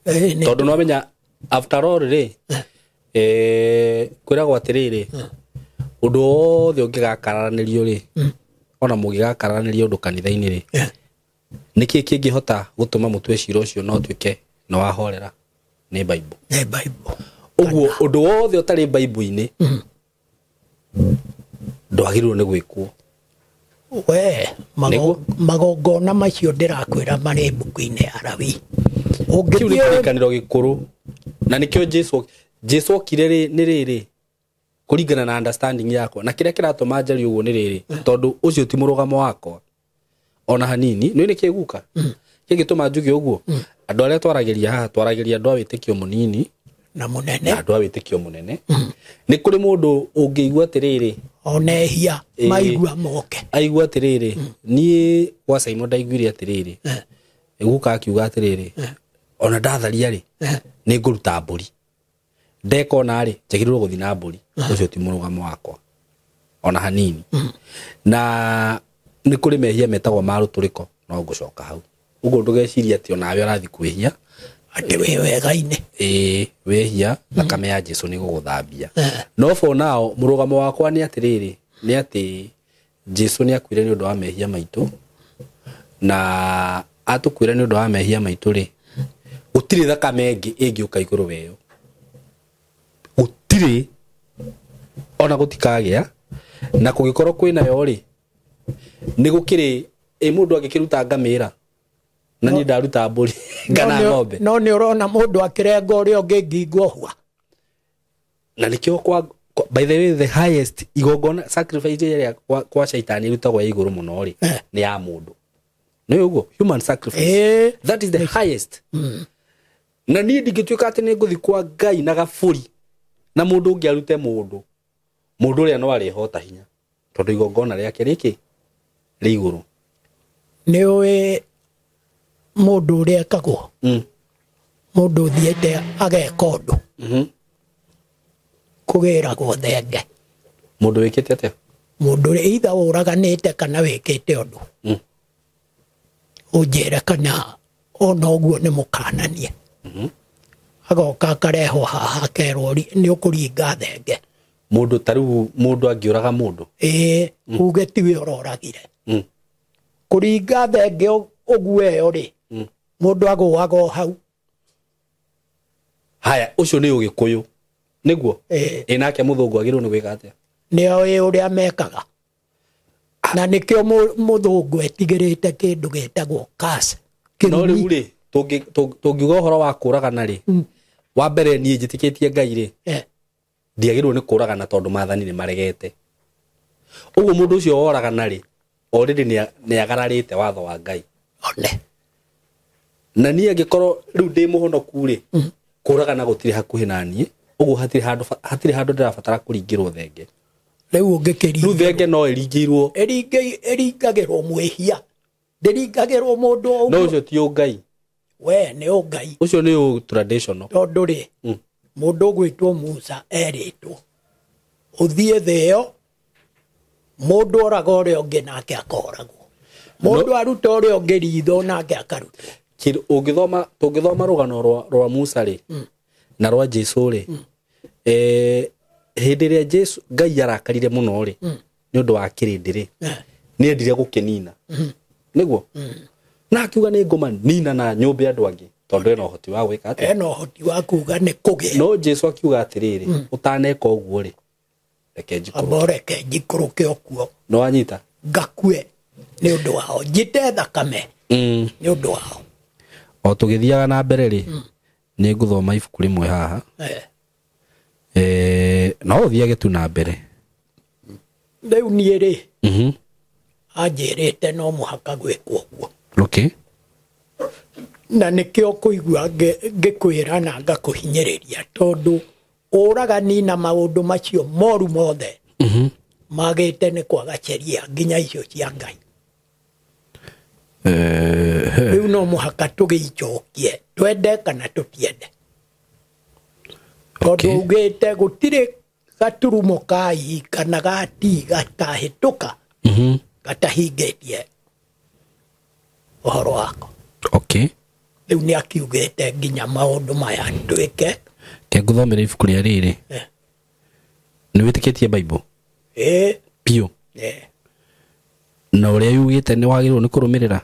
Tondũ nĩwamenya after all rĩ, kwĩragwo atĩrĩrĩ, ũndũ wothe ũngĩgakararanĩrio rĩ, ona mũngĩgakararanĩria ũndũ kanitha-inĩ rĩ, nĩkĩĩ kĩngĩhota gũtũma mũtue cira ũcio no ũtuĩke nĩ wahorera? Nĩ Bible. Nĩ Bible. Ũguo ũndũ wothe ũtarĩ Bible-inĩ ndwagĩrĩirwo nĩ gwĩkwo. We, magongona macio ndĩrakwĩra marĩ mbuku-inĩ ya Lawi. Kĩu nĩ kĩrĩkanĩro gĩkũrũ. Na nĩkĩo Jesu okire rĩ, nĩ rĩrĩ Kũringana na understanding yakwa na kĩrĩa kĩratũma njarie ũguo nĩ rĩrĩ, tondũ ũcio ti mũrũgamo wakwa ona hanini. Nĩ nĩkĩ guka kĩngĩtũma njuge ũguo? Andũ arĩa twaragĩria haha, twaragĩria andũ a wĩtĩkio mũnini na mũnene, na andũ a wĩtĩkio mũnene. Nĩ kũrĩ mũndũ ũngĩigua atĩrĩrĩ, ona ehia maigua moke, aigua atĩrĩrĩ, niĩ gwa Simon ndaiguire atĩrĩrĩ, guka akiuga atĩrĩrĩ, ona ndatharia rĩ, nĩ ngũruta mbũri, ndekona rĩ, njagĩrĩirwo gũthiĩ na mbũri. Ũcio ti mũrũgamo wakwa ona hanini. Na nĩ kũrĩ mehia metagwo ma rũtũrĩko, no ngũcoka hau ũguo. Ndũgeciria atĩ onawe ũrathiĩ kwĩhia atĩ wĩ wega-inĩ. Ĩĩ, wĩhia, thakame ya Jesu nĩ gũgũthambia. No for now mũrũgamo wakwa nĩ atĩrĩrĩ, nĩ atĩ Jesu nĩ akuire nĩ ũndũ wa mehia maitũ, na atũkuire nĩ ũndũ wa mehia maitũ rĩ, gũtirĩ thakame ĩngĩ ĩngĩũka igũrũ weyo, gũtirĩ, ona gũtikagĩa. Na kũngĩkorwo kwĩnayo rĩ, nĩ gũkĩrĩ ĩ mũndũ angĩkĩruta ngamĩra na niĩ ndaruta mbũri kana ng'ombe. No nĩ ũrona mũndũ akĩrenga ũrĩa ũngĩ ngingo hua. Na nĩkĩo kwa by the way, the highest igongona, sacrifice ĩrĩa kwa shaitani ĩrutagwo ya igũrũ mũno rĩ, nĩ ya mũndũ. Nĩ ũguo, human sacrifice, that is the highest. Na niĩ ndingĩtuĩka atĩ nĩ ngũthiĩ kwa Ngai na gabũri na mũndũ ũngĩ arute mũndũ, mũndũ ũrĩa no arĩhota hinya, tondũ igongona rĩake rĩkĩ rĩ igũrũ. Nĩ ũĩ mũndũ ũrĩa ekagwo, mũndũ ũthiĩte ageka ũndũ, kũgĩragwo thenge. Mũndũ wĩkĩte atĩa? Mũndũ ũrĩa either ũraganĩte kana wĩkĩte ũndũ, ũnjĩre kana ona ũguo nĩ mũkananie. Agoka akarehwo haha akerwo nĩ ũkũringa thenge. Mũndũ ta rĩu, mũndũ angĩũraga mũndũ, ĩĩ, uge tiwe ũroragire. Kũringa thenge ũguo ĩyo rĩ, mũndũ agũaga o hau. Haya, ũcio nĩ ũgĩkũyũ nĩguo? Ĩ nake mũthũngũ agĩrĩirwo nĩ gwĩka atĩa? Nĩ oĩ ũrĩa mekaga, na nĩkĩo mũthũngũ etigĩrĩte kĩndũ gĩtagwo curse. No rĩu rĩ, tũngiuga ũhoro wa kũragana rĩ, wa mbere niĩ njĩtĩkĩtie Ngai rĩ, ndiagĩrĩirwo nĩ kũragana tondũ maathani nĩ maregete. Ũguo mũndũ ũcio woragana rĩ, already nĩ agararĩte watho wa Ngai. One. Na niĩ angĩkorwo rĩu ndĩ mũhonoku rĩ, kũragana gũtirĩ hakuhĩ na niĩ, ũguo hatirĩ handũ ndĩrabatara kũringĩrwo thenge. Rĩu ũngĩkĩringĩrwo, rĩu thenge no ĩringĩirwo, ĩringagĩrwo mwĩhia, ndĩringagĩrwo mũndũ o ũguo. No ũcio ti ũngai. We nĩ ũngai. Ũcio nĩ ũ traditional. Tondũ rĩ, mũndũ ũgwĩtwo Musa erĩtwo ũthiĩ thĩ ĩyo, mũndũ oraga ũrĩa ũngĩ nake akoragwo, mũndũ aruta ũrĩa ũngĩ ritho nake akarutwo. Ũngĩthoma, tũngĩthoma rũgano rwa Musa rĩ, na rwa Jesu rĩ, hĩndĩ ĩrĩa Jesu Ngai arakarire mũno rĩ, nĩ ũndũ wa kĩrĩndĩ rĩ, nĩ endire gũkĩnina. Nĩguo? Na akiuga nĩ ngũmanina na nyũmbe andũ angĩ, tondũ ena ũhoti wa gwĩka atĩa? Ena ũhoti wa kuga nĩ kũgĩa. No Jesu akiuga atĩrĩrĩ, ũtaneka ũguo rĩ, reke njikũrũke. Amba reke njikũrũke o kuo. No wanyita? Ngakue nĩ ũndũ wao, njite thakame nĩ ũndũ wao. O tũgĩthiaga na mbere rĩ, nĩ ngũthoma ibuku rĩmwe haha. No ũthiage tu na mbere. Rĩu niĩ rĩ, anjĩrĩte no mũhaka gwĩkwo ũguo. Okay. Na nĩkĩo kũigua ngĩkwĩra na ngakũhinyĩrĩria, tondũ ũragani na maũndũ macio moru mothe magĩte nĩ kwaga sheria nginya icio cia Ngai. Rĩu no mũhaka tũgĩicokie, twende kana tũtiende. Tondũ ugĩte gũtirĩ gaturumo ka i kana ga ti gatahĩtũka gatahingĩtie ũhoro wako. Okay. Rĩu nĩ akiugĩte nginya maũndũ maya twĩke. Ke ngũthomere ibuku rĩa rĩrĩ. Nĩ wĩtĩkĩtie Bible? Ĩĩ. Biũ. Na ũrĩa yugĩte nĩ wagĩrĩirwo nĩ kũrũmĩrĩra?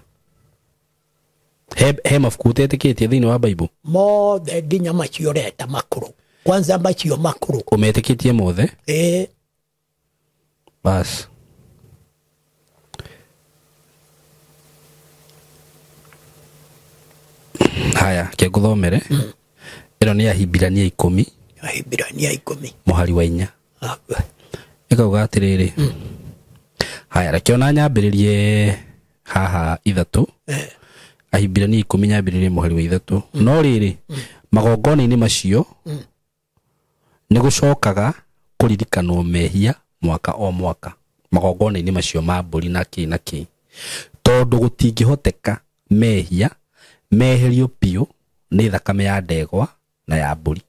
He mabuku ũtetĩkĩtie thĩinĩ wa Bible? Mothe nginya macio ũreta makũrũ. Kwanza macio makũrũ. Ũmetĩkĩtie mothe? Ĩĩ. Bas. Haya, ke ngũthomere. Ĩno nĩ Ahibirania 10. Ahibirania 10. Mũhari wa 4. Ĩkauga atĩrĩrĩ, haya, reke ona nyambĩrĩrie haha 3, Ahibirania 10 nyambĩrĩrie mũhari wa 3. No rĩrĩ, magongona-inĩ macio nĩ gũcokaga kũririkanwo mehia mwaka o mwaka, magongona-inĩ macio ma mbũri na kĩ na kĩ, tondũ gũtingĩhoteka mehia meherio biũ nĩ thakame ya ndegwa na ya mbũri.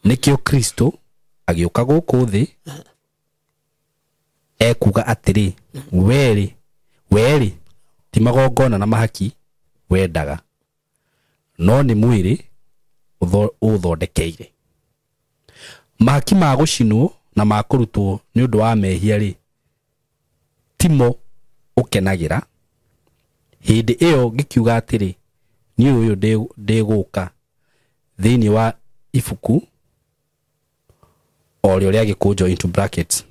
Nĩkĩo Kristo agĩũka gũkũ thĩ ekuga atĩrĩ, werĩ ti magongona na mahaki wendaga, no nĩ mwĩrĩ ũthondekeire. Mahaki ma gũcinwo na ma kũrutwo nĩ ũndũ wa mehia rĩ, timo ũkenagĩra. Hĩndĩ ĩyo ngĩkiuga atĩrĩ, niĩ ũyũ ndĩgũka thĩinĩ wa ibuku o rĩo rĩa gĩkũnjo into brackets,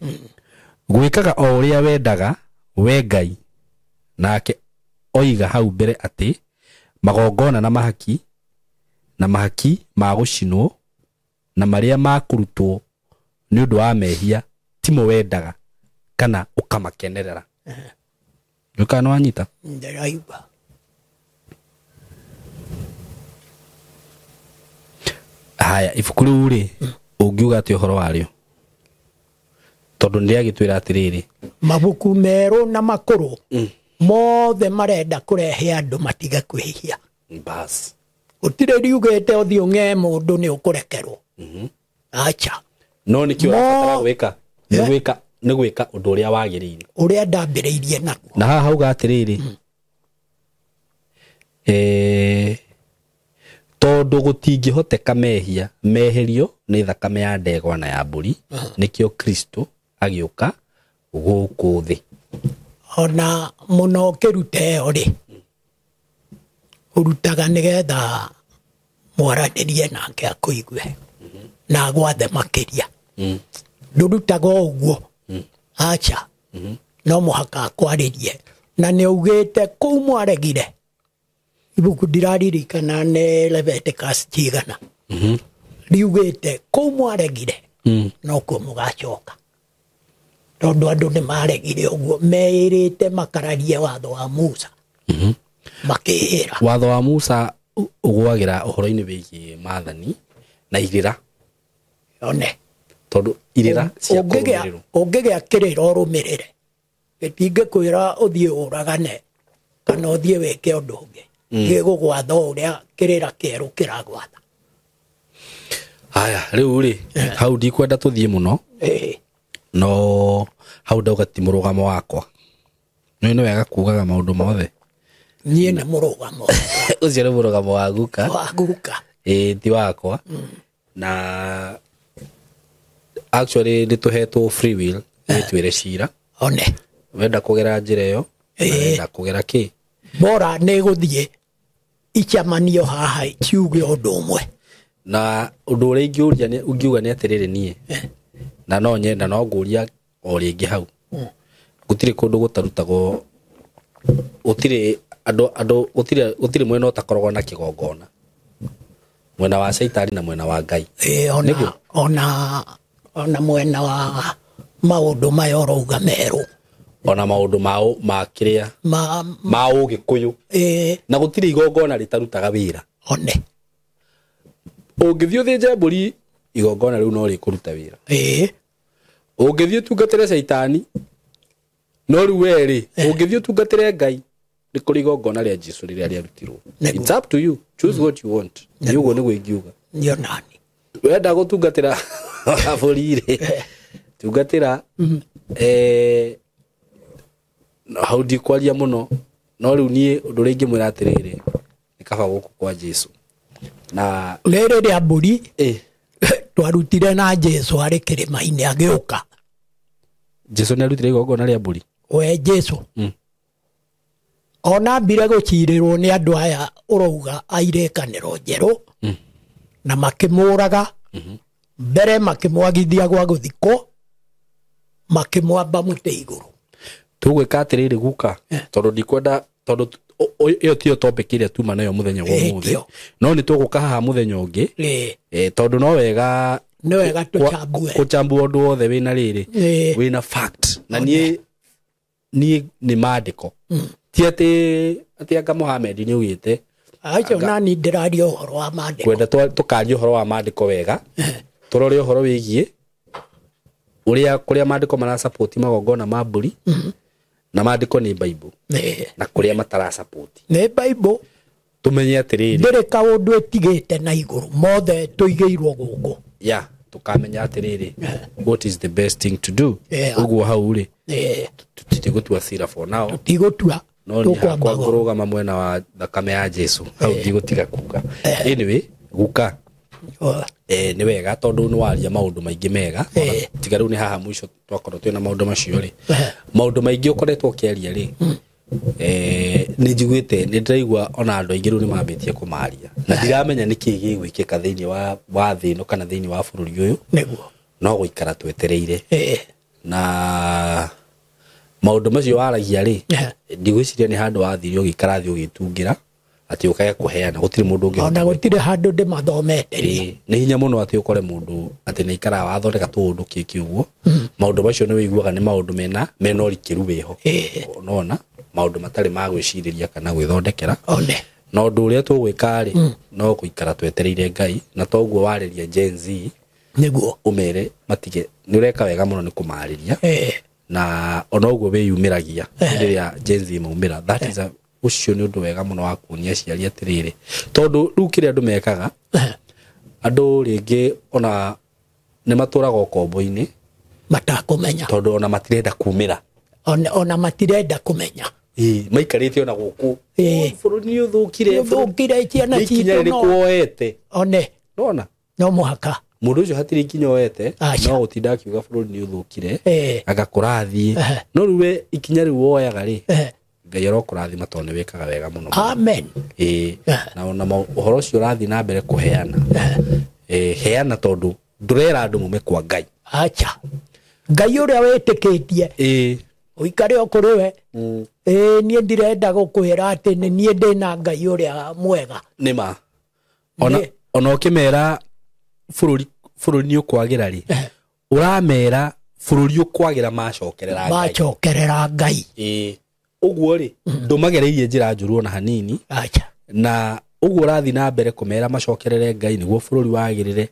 gwĩkaga o ũrĩa wendaga we Ngai. Nake oiga hau mbere atĩ magongona na mahaki na mahaki ma gũcinwo na marĩa ma kũrutwo nĩ ũndũ wa mehia timo wendaga kana ũkamakenerera. Ndũkana nĩ wanyita? Ndĩraigua. Haya, ibuku rĩu rĩ, ũngiuga atĩ ũhoro warĩo? Tondũ nĩ rĩagĩtwĩra atĩrĩrĩ, mabuku merũ na makũrũ mothe marenda kũrehe andũ matige kwĩhia. Bas. Gũtirĩ riugĩte ũthiĩ ũng'ee mũndũ nĩ ũkũrekerwo. Acha. No nĩkĩo ũrabatara gwĩka? Nĩ gwĩka ũndũ ũrĩa wagĩrĩire. Ũrĩa ndambĩrĩirie naguo. Na haha hauga atĩrĩrĩ, tondũ gũtingĩhoteka mehia meherio nĩ thakame ya ndegwa na ya mbũri, nĩkĩo Kristo agĩũka gũkũ thĩ. Ona mũno ũkĩruta ĩyo rĩ, ũrutaga nĩgetha mwaranĩrie nake akũigue na agwathe makĩria. Ndũrutaga o ũguo, acha, no mũhaka akwarĩrie. Na nĩ augĩte kũu mwaregire, ibuku ndiraririkana nĩ Leviticus cigana, riugĩte kũu mwaregire nokuo mũgacoka. Tondũ andũ nĩ maregire ũguo, meĩrĩte makararie watho wa Musa, makĩĩra. Watho wa Musa ũgwagĩra ũhoro-inĩ wĩgiĩ maathani na irĩra. One. Tondũ irĩra cia kũrũmĩrĩrwo. Ũngĩgĩa kĩrĩra ũrũmĩrĩre, gĩtingĩkwĩra ũthiĩ ũragane kana ũthiĩ wĩke ũndũ ũngĩ. Gĩgũgwatha o ũrĩa kĩrĩra kĩerũ kĩragwatha. Haya, rĩu rĩ, hau ndikwenda tũthiĩ mũno. No hau ndauga ti mũrũgamo wakwa. Nĩ wega kugaga maũndũ mothe. Niĩ nĩ mũrũgamo. Ũcio nĩ mũrũgamo wa guka. Wa guka. Ĩĩ, ti wakwa. Na actually nĩ tũhetwo free will, twĩre cira. One. Wenda kũgera njĩra ĩyo, wenda kũgera kĩ? Bora nĩ gũthiĩ icamanio haha ciuge ũndũ ũmwe. Na ũndũ ũrĩa ingĩũria nĩ ũngiuga nĩ atĩrĩrĩ niĩ. Na no nyenda no ngũria o rĩngĩ hau. Gũtirĩ kũndũ gũtarutagwo, gũtirĩ andũ gũtirĩ mwena ũtakoragwo na kĩgongona. Mwena wa Caitani na mwena wa Ngai. Ona mwena wa maũndũ maya ũrauga merũ. Ona maũndũ ma kĩrĩa ma ũgĩkũyũ. Na gũtirĩ igongona rĩtarutaga wĩra. One. Ũngĩthiĩ ũthĩnje mbũri, igongona rĩu no rĩkũruta wĩra. Ũngĩthiĩ ũtungatĩre Caitani, no rĩu we rĩ, ũngĩthiĩ ũtungatĩre Ngai, nĩ kũrĩ igongona rĩa Jesũ rĩrĩa rĩarutirwo. It's up to you. Choose what you want. Nĩ ũguo nĩguo ingiuga. Nĩ nani. Wenda gũtungatĩra mbũri rĩ, tungatĩra, hau ndikwaria mũno, no rĩu niĩ ũndũ ũrĩa ingĩmwĩra atĩrĩrĩ, nĩ kaba gũkũ kwa Jesũ. Na rĩrĩ rĩa mbũri, twarutire na Jesũ arĩ kĩrĩma-inĩ agĩũka. Jesũ nĩ arutire igongona rĩa mbũri? We Jesũ. Ona ambire gũcirĩrwo nĩ andũ aya ũrauga a irĩkanĩro njerũ, na makĩmũraga, mbere makĩmwagithia gwa gũthikwo, makĩmwamba mũtĩ igũrũ. Tũgwĩka atĩrĩrĩ guka, tondũ ndikwenda, tondũ ĩyo tiyo topic ĩrĩa tuma nayo mũthenya wa ũmũthĩ. No nĩ tũgũka haha mũthenya ũngĩ, tondũ no wega Nĩ wega tũchambue. Kũchambua ũndũ wothe wĩna rĩrĩ, wĩna fact. Na niĩ nĩ maandĩko, ti atĩ anga Mohamed nĩ augĩte. Acio nani ndĩraria ũhoro wa maandĩko. Kwenda tũkaria ũhoro wa maandĩko wega, tũrore ũhoro wĩgiĩ ũrĩa kũrĩa maandĩko marasapoti magongona ma mbũri, na maandĩko nĩ Bible, na kũrĩa matarasapoti nĩ Bible. Tũmenye atĩrĩrĩ, ndĩrĩ kaũndũ ĩtigĩte na igũrũ, mothe tũigĩirwo gũkũ. Ya, tũkamenya atĩrĩrĩ, what is the best thing to do. Ũguo hau rĩ, tũtigũtua cira for now, tũtigũtua, no nĩ hakwa ngũrũgama mwena wa thakame ya Jesu, hau ndigũtiga kuga. Anyway, guka, nĩ wega tondũ nĩ waria maũndũ maingĩ mega. Tiga rĩu nĩ haha mũico twakorwo twĩna maũndũ macio rĩ, maũndũ maingĩ ũkoretwo ũkĩaria rĩ, nĩ njiguĩte, nĩ ndĩraigua ona andũ aingĩ rĩu nĩ mambĩtie kũmaria, na ndiramenya nĩ kĩĩ gĩgwĩkĩka thĩinĩ wa thĩ ĩno kana thĩinĩ wa bũrũri ũyũ. Nĩguo no gũikara twetereire. Na maũndũ macio waragia rĩ, ndigwĩciria nĩ handũ wathire ũgĩikara thĩ ũgĩtungĩra atĩ ũkage kũheana, gũtirĩ mũndũ ũngĩhota. Ona gũtirĩ handũ ndĩmathomete. Nĩ hinya mũno atĩ ũkore mũndũ atĩ nĩ aikaraga wathondeka tũũndũ kĩkĩ ũguo. Maũndũ macio nĩ wĩiguaga nĩ maũndũ mena ũrikĩru wĩho, nona maũndũ matarĩ ma gwĩcirĩria kana gwĩthondekera. Na ũndũ ũrĩa tũgwĩka rĩ, no gũikara twetereire Ngai, na toguo warĩria Gen Z nĩguo ũmere matige. Nĩ ũreka wega mũno nĩ kũmarĩria, na ona ũguo wĩyumĩragia rĩrĩa Gen Z maumĩra, that is a ũcio nĩ ũndũ wega mũno wa kuonia aciari atĩrĩrĩ, tondũ rĩu kĩrĩa andũ mekaga, andũ rĩngĩ ona nĩ matũraga ũkombo-inĩ matakũmenya, tondũ ona matirenda kumĩra, ona matirenda kũmenya. Maikarĩte ona gũkũ, bũrũri nĩ ũthũkire, ũthũkire, ciana citũ no woete one nona no mũhaka mũndũ ũcio hatirĩ ikinya oete, no gũtinda akiuga bũrũri nĩ ũthũkire, agakũrathiĩ. No rĩu we ikinya rĩu woyaga rĩ, Ngai arokũrathima tondũ nĩ wĩkaga wega mũno. Amen. Na ona ũhoro ũcio ũrathiĩ na mbere kũheana, heana tondũ ndũrera andũ mume kwa Ngai. Acha Ngai ũrĩa wĩtĩkĩtie ũikare o kũrĩ we. Niĩ ndirenda gũkwĩra atĩ nĩ niĩ ndĩna Ngai ũrĩa mwega. Nĩ ma ona ũkĩmera bũrũri nĩ ũkwagĩra rĩ, ũramera bũrũri ũkwagĩra macokerera Ngai, macokerera Ngai. Ũguo rĩ, ndũmagereirie njĩra njũru ona hanini. Acha. Na ũguo ũrathiĩ na mbere kũmera macokerere Ngai nĩguo bũrũri wagĩrĩre,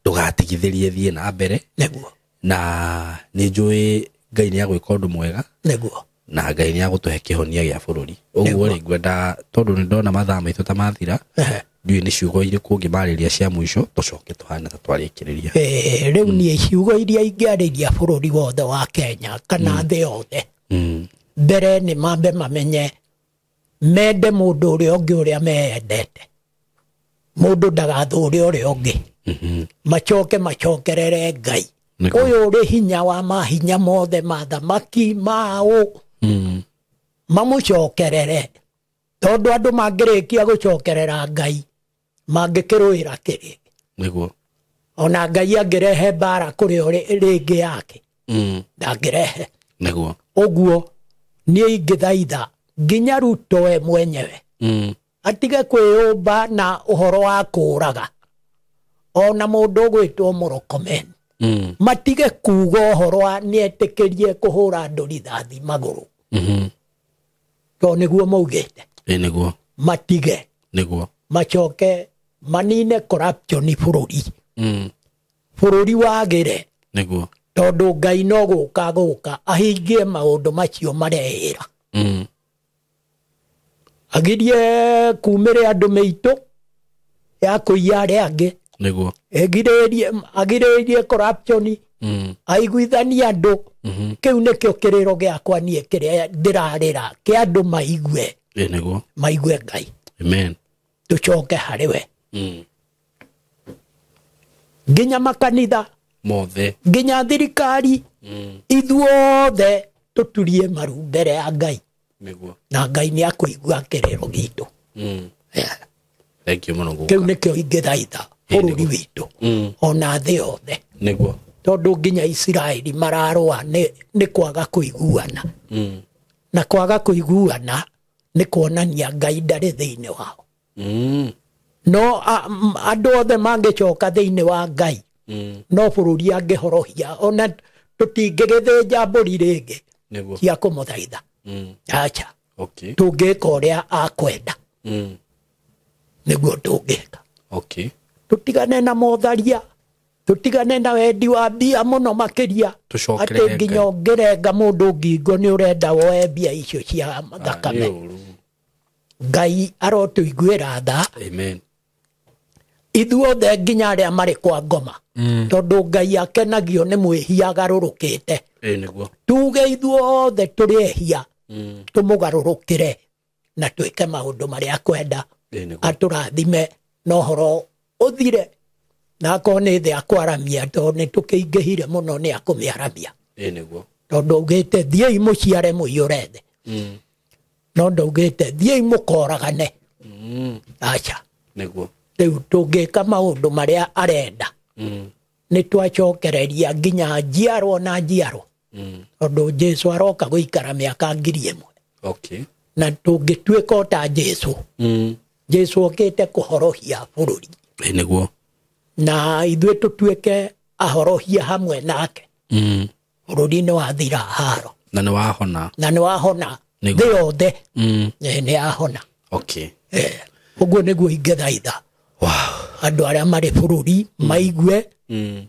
ndũgatigithĩrie, thiĩ na mbere. Nĩguo. Na nĩ njũĩ Ngai nĩ agwĩka ũndũ mwega. Nĩguo. Na Ngai nĩ agũtũhe kĩhonia gĩa bũrũri. Ũguo rĩ, ngwenda tondũ nĩ ndona mathaa maitũ ta mathira, ndiũĩ nĩ ciugo irĩkũ ũngĩmarĩria cia mũico tũcoke tũhane ta twarĩkĩrĩria. Rĩu niĩ ciugo iria ingĩarĩria bũrũri wothe wa Kenya kana thĩ yothe, mbere nĩ mambe mamenye mende mũndũ ũrĩa ũngĩ ũrĩa meyendete, mũndũ ndagathũre ũrĩa ũngĩ, macoke macokerere Ngai ũyũ ũrĩ hinya wa mahinya mothe ma thamaki maũ, mamũcokerere, tondũ andũ mangĩrĩkia gũcokerera Ngai mangĩkĩrũĩra kĩrĩ. Nĩguo. Ona Ngai angĩrehe mbara kũrĩ rĩngĩ yake, ndangĩrehe. Nĩguo. Ũguo niĩ ingĩthaitha nginya Ruto we mwenyewe atige kwĩyũmba na ũhoro wa kũũraga, ona mũndũ ũgwĩtwo Mũrokomen, matige kuga ũhoro wa nĩetĩkĩrie kũhũra andũ rithathi magũrũ, tondũ nĩguo maugĩte. Nĩguo. Matige. Nĩguo. Macoke manine corruption bũrũri, bũrũri wagĩre. Nĩguo. Tondũ Ngai no gũka gũka ahingie maũndũ macio mareĩra. Agirie kumĩre andũ mĩitũ ya kũiya arĩa angĩ. Nĩguo. Agirĩrĩrie corruption, aiguithanie andũ. Kĩu nĩkĩo kĩrĩro gĩakwa niĩ kĩrĩa ndĩrarĩra, kĩa andũ maigue. Nĩguo. Maigue Ngai. Amen. Tũcoke harĩ we. Nginya makanitha mothe, nginya thirikari, ithuothe tũturie maru mbere ya Ngai. Nĩguo. Na Ngai nĩ akũigua kĩrĩro gitũ. Thank you mũno guka. Kĩu nĩkĩo ingĩthaitha bũrũri witũ ona thĩ yothe. Nĩguo. Tondũ nginya Isiraeli mararũa nĩ kwaga kũiguana. Na kwaga kũiguana nĩ kuonania Ngai ndarĩ thĩinĩ wao. No andũ othe mangĩcoka thĩinĩ wa Ngai, No bũrũri angĩhorohia ona tũtingĩgĩthĩnja mbũri rĩngĩ Nĩguo. cia kũmũthaitha. Acha. Okay. Tũngĩka ũrĩa akwenda. Nĩguo tũngĩka. Okay. Tũtigane na motharia, tũtigane na wendi wa mbia mũno makĩria. Tũcokerere Atĩ nginya Ngai. ũngĩrenga mũndũ ngingo nĩ ũrenda woe mbia icio cia thakame. Nĩ ũru. Ngai arotũiguĩra tha. Amen. Ithuothe nginya arĩa marĩ kwa ngoma. Tondũ Ngai akenagio nĩ mwĩhia agarũrũkĩte. Ĩĩ nĩguo. Tuge ithuothe tũrĩ ehia, tũmũgarũrũkĩre na twĩke maũndũ marĩa akwenda. Ĩĩ nĩguo. Atũrathime na ũhoro ũthire. Na akorwo nĩ thĩ akwaramia, tondũ nĩ tũkĩingĩhire mũno nĩ akũmĩaramia. Ĩĩ nĩguo. Tondũ augĩte thiĩi mũciare mũiyũre thĩ. No ndaugĩte thiĩi mũkoragane. Acha. Nĩguo. Rĩu tũngĩka maũndũ marĩa arenda, nĩ twacokereria nginya njiarwo na njiarwo. Tondũ Jesũ aroka gũikara mĩaka 1000. Okay. Na tũngĩtuĩka o ta Jesũ. Jesũ okĩte kũhorohia bũrũri. Ĩĩ nĩguo. Na ithuĩ tũtuĩke ahorohia hamwe nake. Bũrũri nĩ wathira haro. Na nĩ wahona. Na nĩ wahona. Nĩguo. Thĩ yothe. Nĩ yahona. Okay. Ũguo nĩguo ingĩthaitha. Wow. Andũ arĩa marĩ bũrũri maigue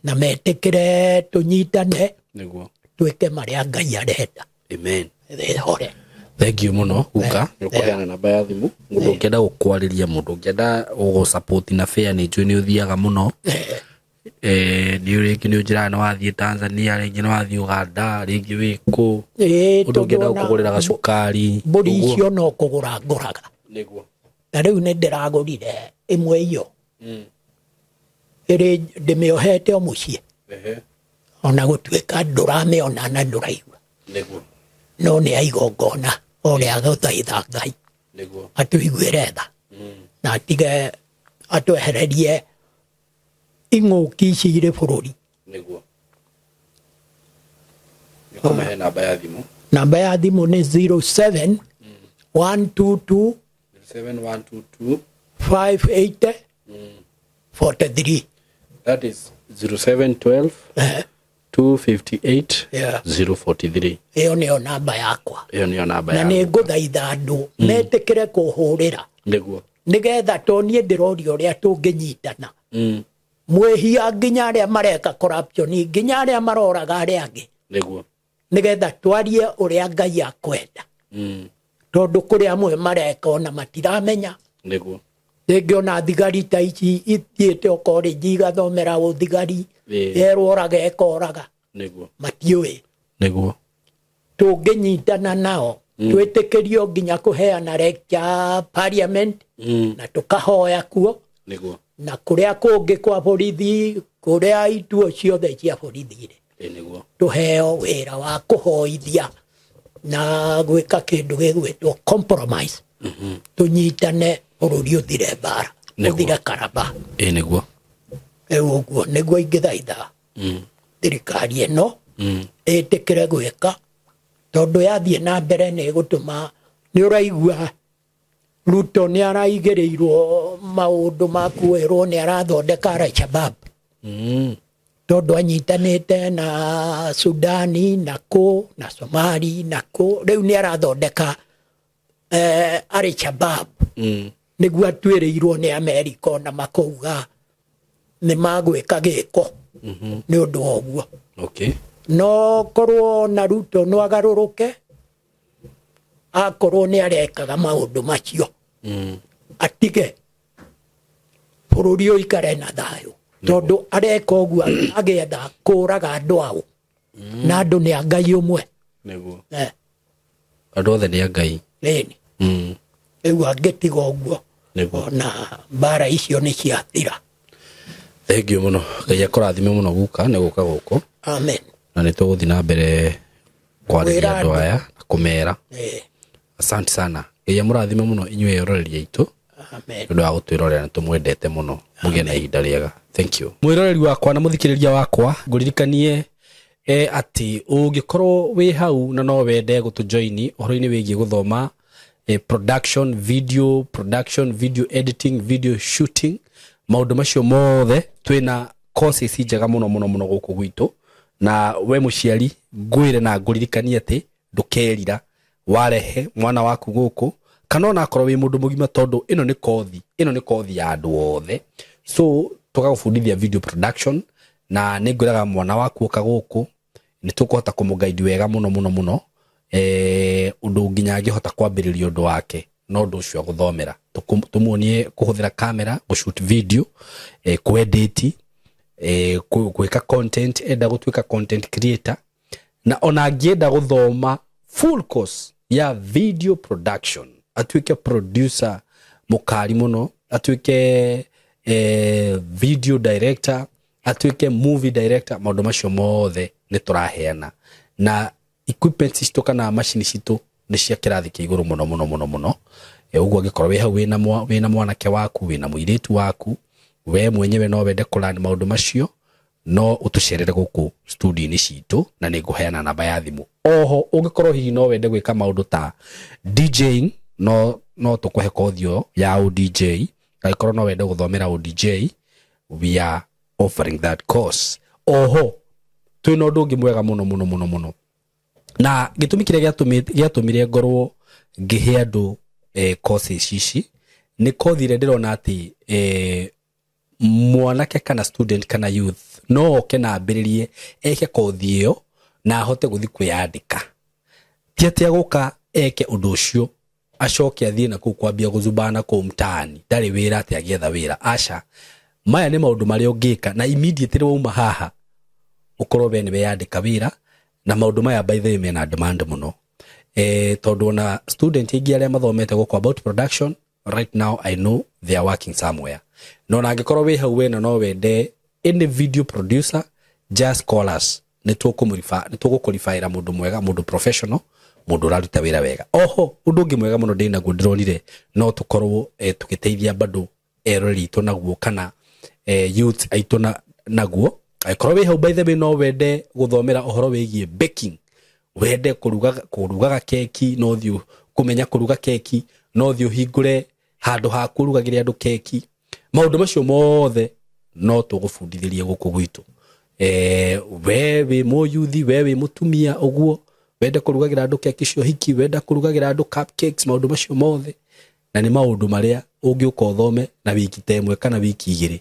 na metĩkĩre tũnyitane. Nĩguo. Twĩke marĩa Ngai arenda. Amen. Thĩ hore. Thank you mũno guka. Nĩ ũkũheana namba ya thimũ. Mũndũ ũngĩenda gũkwarĩria, mũndũ ũngĩenda gũgũsupport na fare, nĩ njũĩ nĩ ũthiaga mũno. Nĩ rĩngĩ nĩ ũnjĩraga nĩ wathiĩ Tanzania, rĩngĩ nĩ wathiĩ Uganda, rĩngĩ wĩ kũ. Ĩĩ, Mũndũ ũngĩenda tondũ ona gũkũgũrĩra gacukari. mbũri Ũguo. icio no kũgũra ngũraga. Nĩguo. Na rĩu nĩ ndĩragũrire ĩmwe iyo. Ĩrĩ ndĩmĩohete o mũciĩ. Ona gũtuĩka ndũramĩona na ndũraigua. Nĩguo. No nĩ ya igongona o rĩa gũthaitha Ngai. Nĩguo. Atũiguĩre tha. Na atige atwehererie ing'ũki ici irĩ bũrũri. Nĩguo. Nĩkũmahe namba ya thimũ. Namba ya thimũ nĩ 07 122 7122 580 43. That is 0712 258 Yeah. 043. Ĩyo nĩyo namba yakwa. Ĩyo nĩyo namba Na ya nĩ ngũthaitha andũ metĩkĩre kũhũrĩra. Nĩguo. Nĩgetha to niĩ ndĩroria ũrĩa tũngĩnyitana. Mwĩhia nginya arĩa mareka corruption, nginya arĩa maroraga arĩa angĩ. Nĩguo. Nĩgetha twarie ũrĩa Ngai akwenda. Tondũ kũrĩ amwe mareka ona matiramenya. Nĩguo. Rĩngĩ ona thigari ta ici ithiĩte o college igathomera ũthigari, yerwo oraga ekoraga. Nĩguo. Matiũĩ. Nĩguo. Tũngĩnyitana nao, twĩtĩkĩrio nginya kũheana lecture parliament, na tũkahoya kuo. Nĩguo. Na kũrĩa kũngĩ kwa borithi, kũrĩa ituo ciothe cia borithi rĩ. Ĩĩ nĩguo. Tũheo wĩra wa kũhoithia na gwĩka kĩndũ gĩgwĩtwo compromise. Tũnyitane bũrũri ũthire mbara, Nĩguo. ũthire karaba. Ĩĩ nĩguo. Rĩu ũguo nĩguo ingĩthaitha thirikari ĩno ĩtĩkĩre gwĩka, tondũ yathiĩ na mbere nĩ ĩgũtũma nĩ ũraigua Ruto nĩ araigĩrĩirwo maũndũ ma kuoerwo nĩ arathondeka Al-Shabaab. Tondũ anyitanĩte na Sudani na kũ na Somali na kũ, rĩu nĩ arathondeka Al-Shabaab. Nĩguo atuĩrĩirwo nĩ Amerika ona makauga nĩ magwĩka gĩko nĩ ũndũ wa ũguo. Okay. No korwo na Ruto no agarũrũke, akorwo nĩ arekaga maũndũ macio. Atige bũrũri ũikare na thayũ. Tondũ areka ũguo agĩetha kũraga andũ ao. Na andũ nĩ a Ngai ũmwe. Nĩguo. Andũ othe nĩ a Ngai. Ĩni. Rĩu angĩtiga ũguo, Nĩguo. ona mbara icio nĩ ciathira. Thank you mũno. Ngai akũrathime mũno guka nĩ gũka gũkũ. Amen. Na nĩ tũgũthiĩ na mbere kwarĩria Kwĩra andũ andũ. aya na kũmera. Asante sana. Ngai amũrathime mũno inyuĩ eroreri aitũ. Amen. Nĩ ũndũ wa gũtwĩrorera nĩ tũmwendete mũno. Mũgĩe na ihinda rĩega. Thank you. Mwĩroreri wakwa na mũthikĩrĩria wakwa, ngũririkanie atĩ ũngĩkorwo wĩ hau na no wende gũtũjoini ũhoro-inĩ wĩgiĩ gũthoma production, video production, video editing, video shooting, maũndũ macio mothe twĩna courses njega mũno mũno mũno gũkũ gwitũ. Na we mũciari ngwĩre na ngũririkanie atĩ ndũkerira warehe mwana waku gũkũ, kana ona akorwo wĩ mũndũ mũgima, tondũ ĩno nĩ kothi, ĩno nĩ kothi ya andũ othe. So tũgagũbundithia video production, na nĩ ngwĩraga mwana waku oka gũkũ nĩ tũkũhota kũmũguide wega mũno mũno mũno, ũndũ nginya angĩhota kwambĩrĩria ũndũ wake no ũndũ ũcio agũthomera. Tũmuonie kũhũthĩra kamera, gũshoot video, kwedit, gwĩka content, enda gũtuĩka content creator, na ona angĩenda gũthoma full course ya video production, atuĩke producer mũkari mũno, atuĩke video director, atuĩke movie director, maũndũ macio mothe nĩ tũraheana. Na equipment citũ kana macini citũ nĩ cia kĩrathi kĩa igũrũ mũno mũno mũno mũno. Ũguo angĩkorwo wĩ hau wĩna mwanake waku, wĩna mũirĩtu waku, we mwenyewe no wende kũlearn maũndũ macio, no ũtũcerere gũkũ studio-inĩ citũ, na nĩ ngũheana namba ya thimũ. Oho ũngĩkorwo hihi no wende gwĩka maũndũ ta DJing, no tũkũhe kothi ĩyo ya ũDJ. Angĩkorwo no wende gũthomera ũDJ, we are offering that course. Oho twĩna ũndũ ũngĩ mwega mũno mũno mũno mũno, na gĩtũmi kĩrĩa gĩatũmire ngorwo ngĩhe andũ courses ici nĩ kothi ĩrĩa ndĩrona atĩ mwanake kana student kana youth no oke na ambĩrĩrie eke kothi ĩyo na ahote gũthiĩ kwĩyandĩka. Ti atĩ agũka eke ũndũ ũcio acoke athiĩ na kũu kwambia gũzubana kũu mtaani, ndarĩ wĩra atĩ agĩetha wĩra. Aca, maya nĩ maũndũ marĩa ũngĩka na immediately wauma haha ũkorwo we nĩ weyandĩka wĩra. Na maũndũ maya by the way mena demand mũno, tondũ ona student aingĩ arĩa mathomete gũkũ about production right now, I know they are working somewhere. No na angĩkorwo wĩ hau wena no wende any video producer, just call us, nĩ tũgũkũribaĩra mũndũ mwega, mũndũ professional, mũndũ ũraruta wĩra wega. Oho ũndũ ũngĩ mwega mũno ndĩnaguo ndĩronire no tũkorwo tũgĩteithia bado eroreri aitũ naguo, kana youth aitũ naguo. Angĩkorwo wĩ hau by the way no wende gũthomera ũhoro wĩgiĩ baking, wende kũrugaga keki, no thiĩ kũmenya kũruga keki, no thiĩ ũhingũre handũ ha kũrugagĩra andũ keki, maũndũ macio mothe no tũgũbundithĩrie gũkũ gwitũ. We wĩ mũyuthi, we wĩ mũtumia ũguo wende kũrugagĩra andũ keki cia ũhiki, wenda kũrugagĩra andũ cupcakes, maũndũ macio mothe na nĩ maũndũ marĩa ũngĩũka ũthome na wiki ta ĩmwe kana wiki igĩrĩ,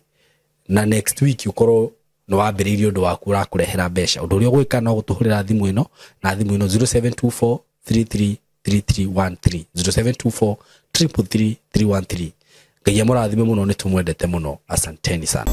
na next week ũkorwo nĩ wambĩrĩirie ũndũ waku ũrakũrehera mbeca. Ũndũ ũrĩa ũgwĩka no gũtũhũrĩra thimũ ĩno na thimũ ĩno 0724 33 3313, 0724 333 313. Ngai amũrathime mũno, nĩ tũmwendete mũno, asanteni sana.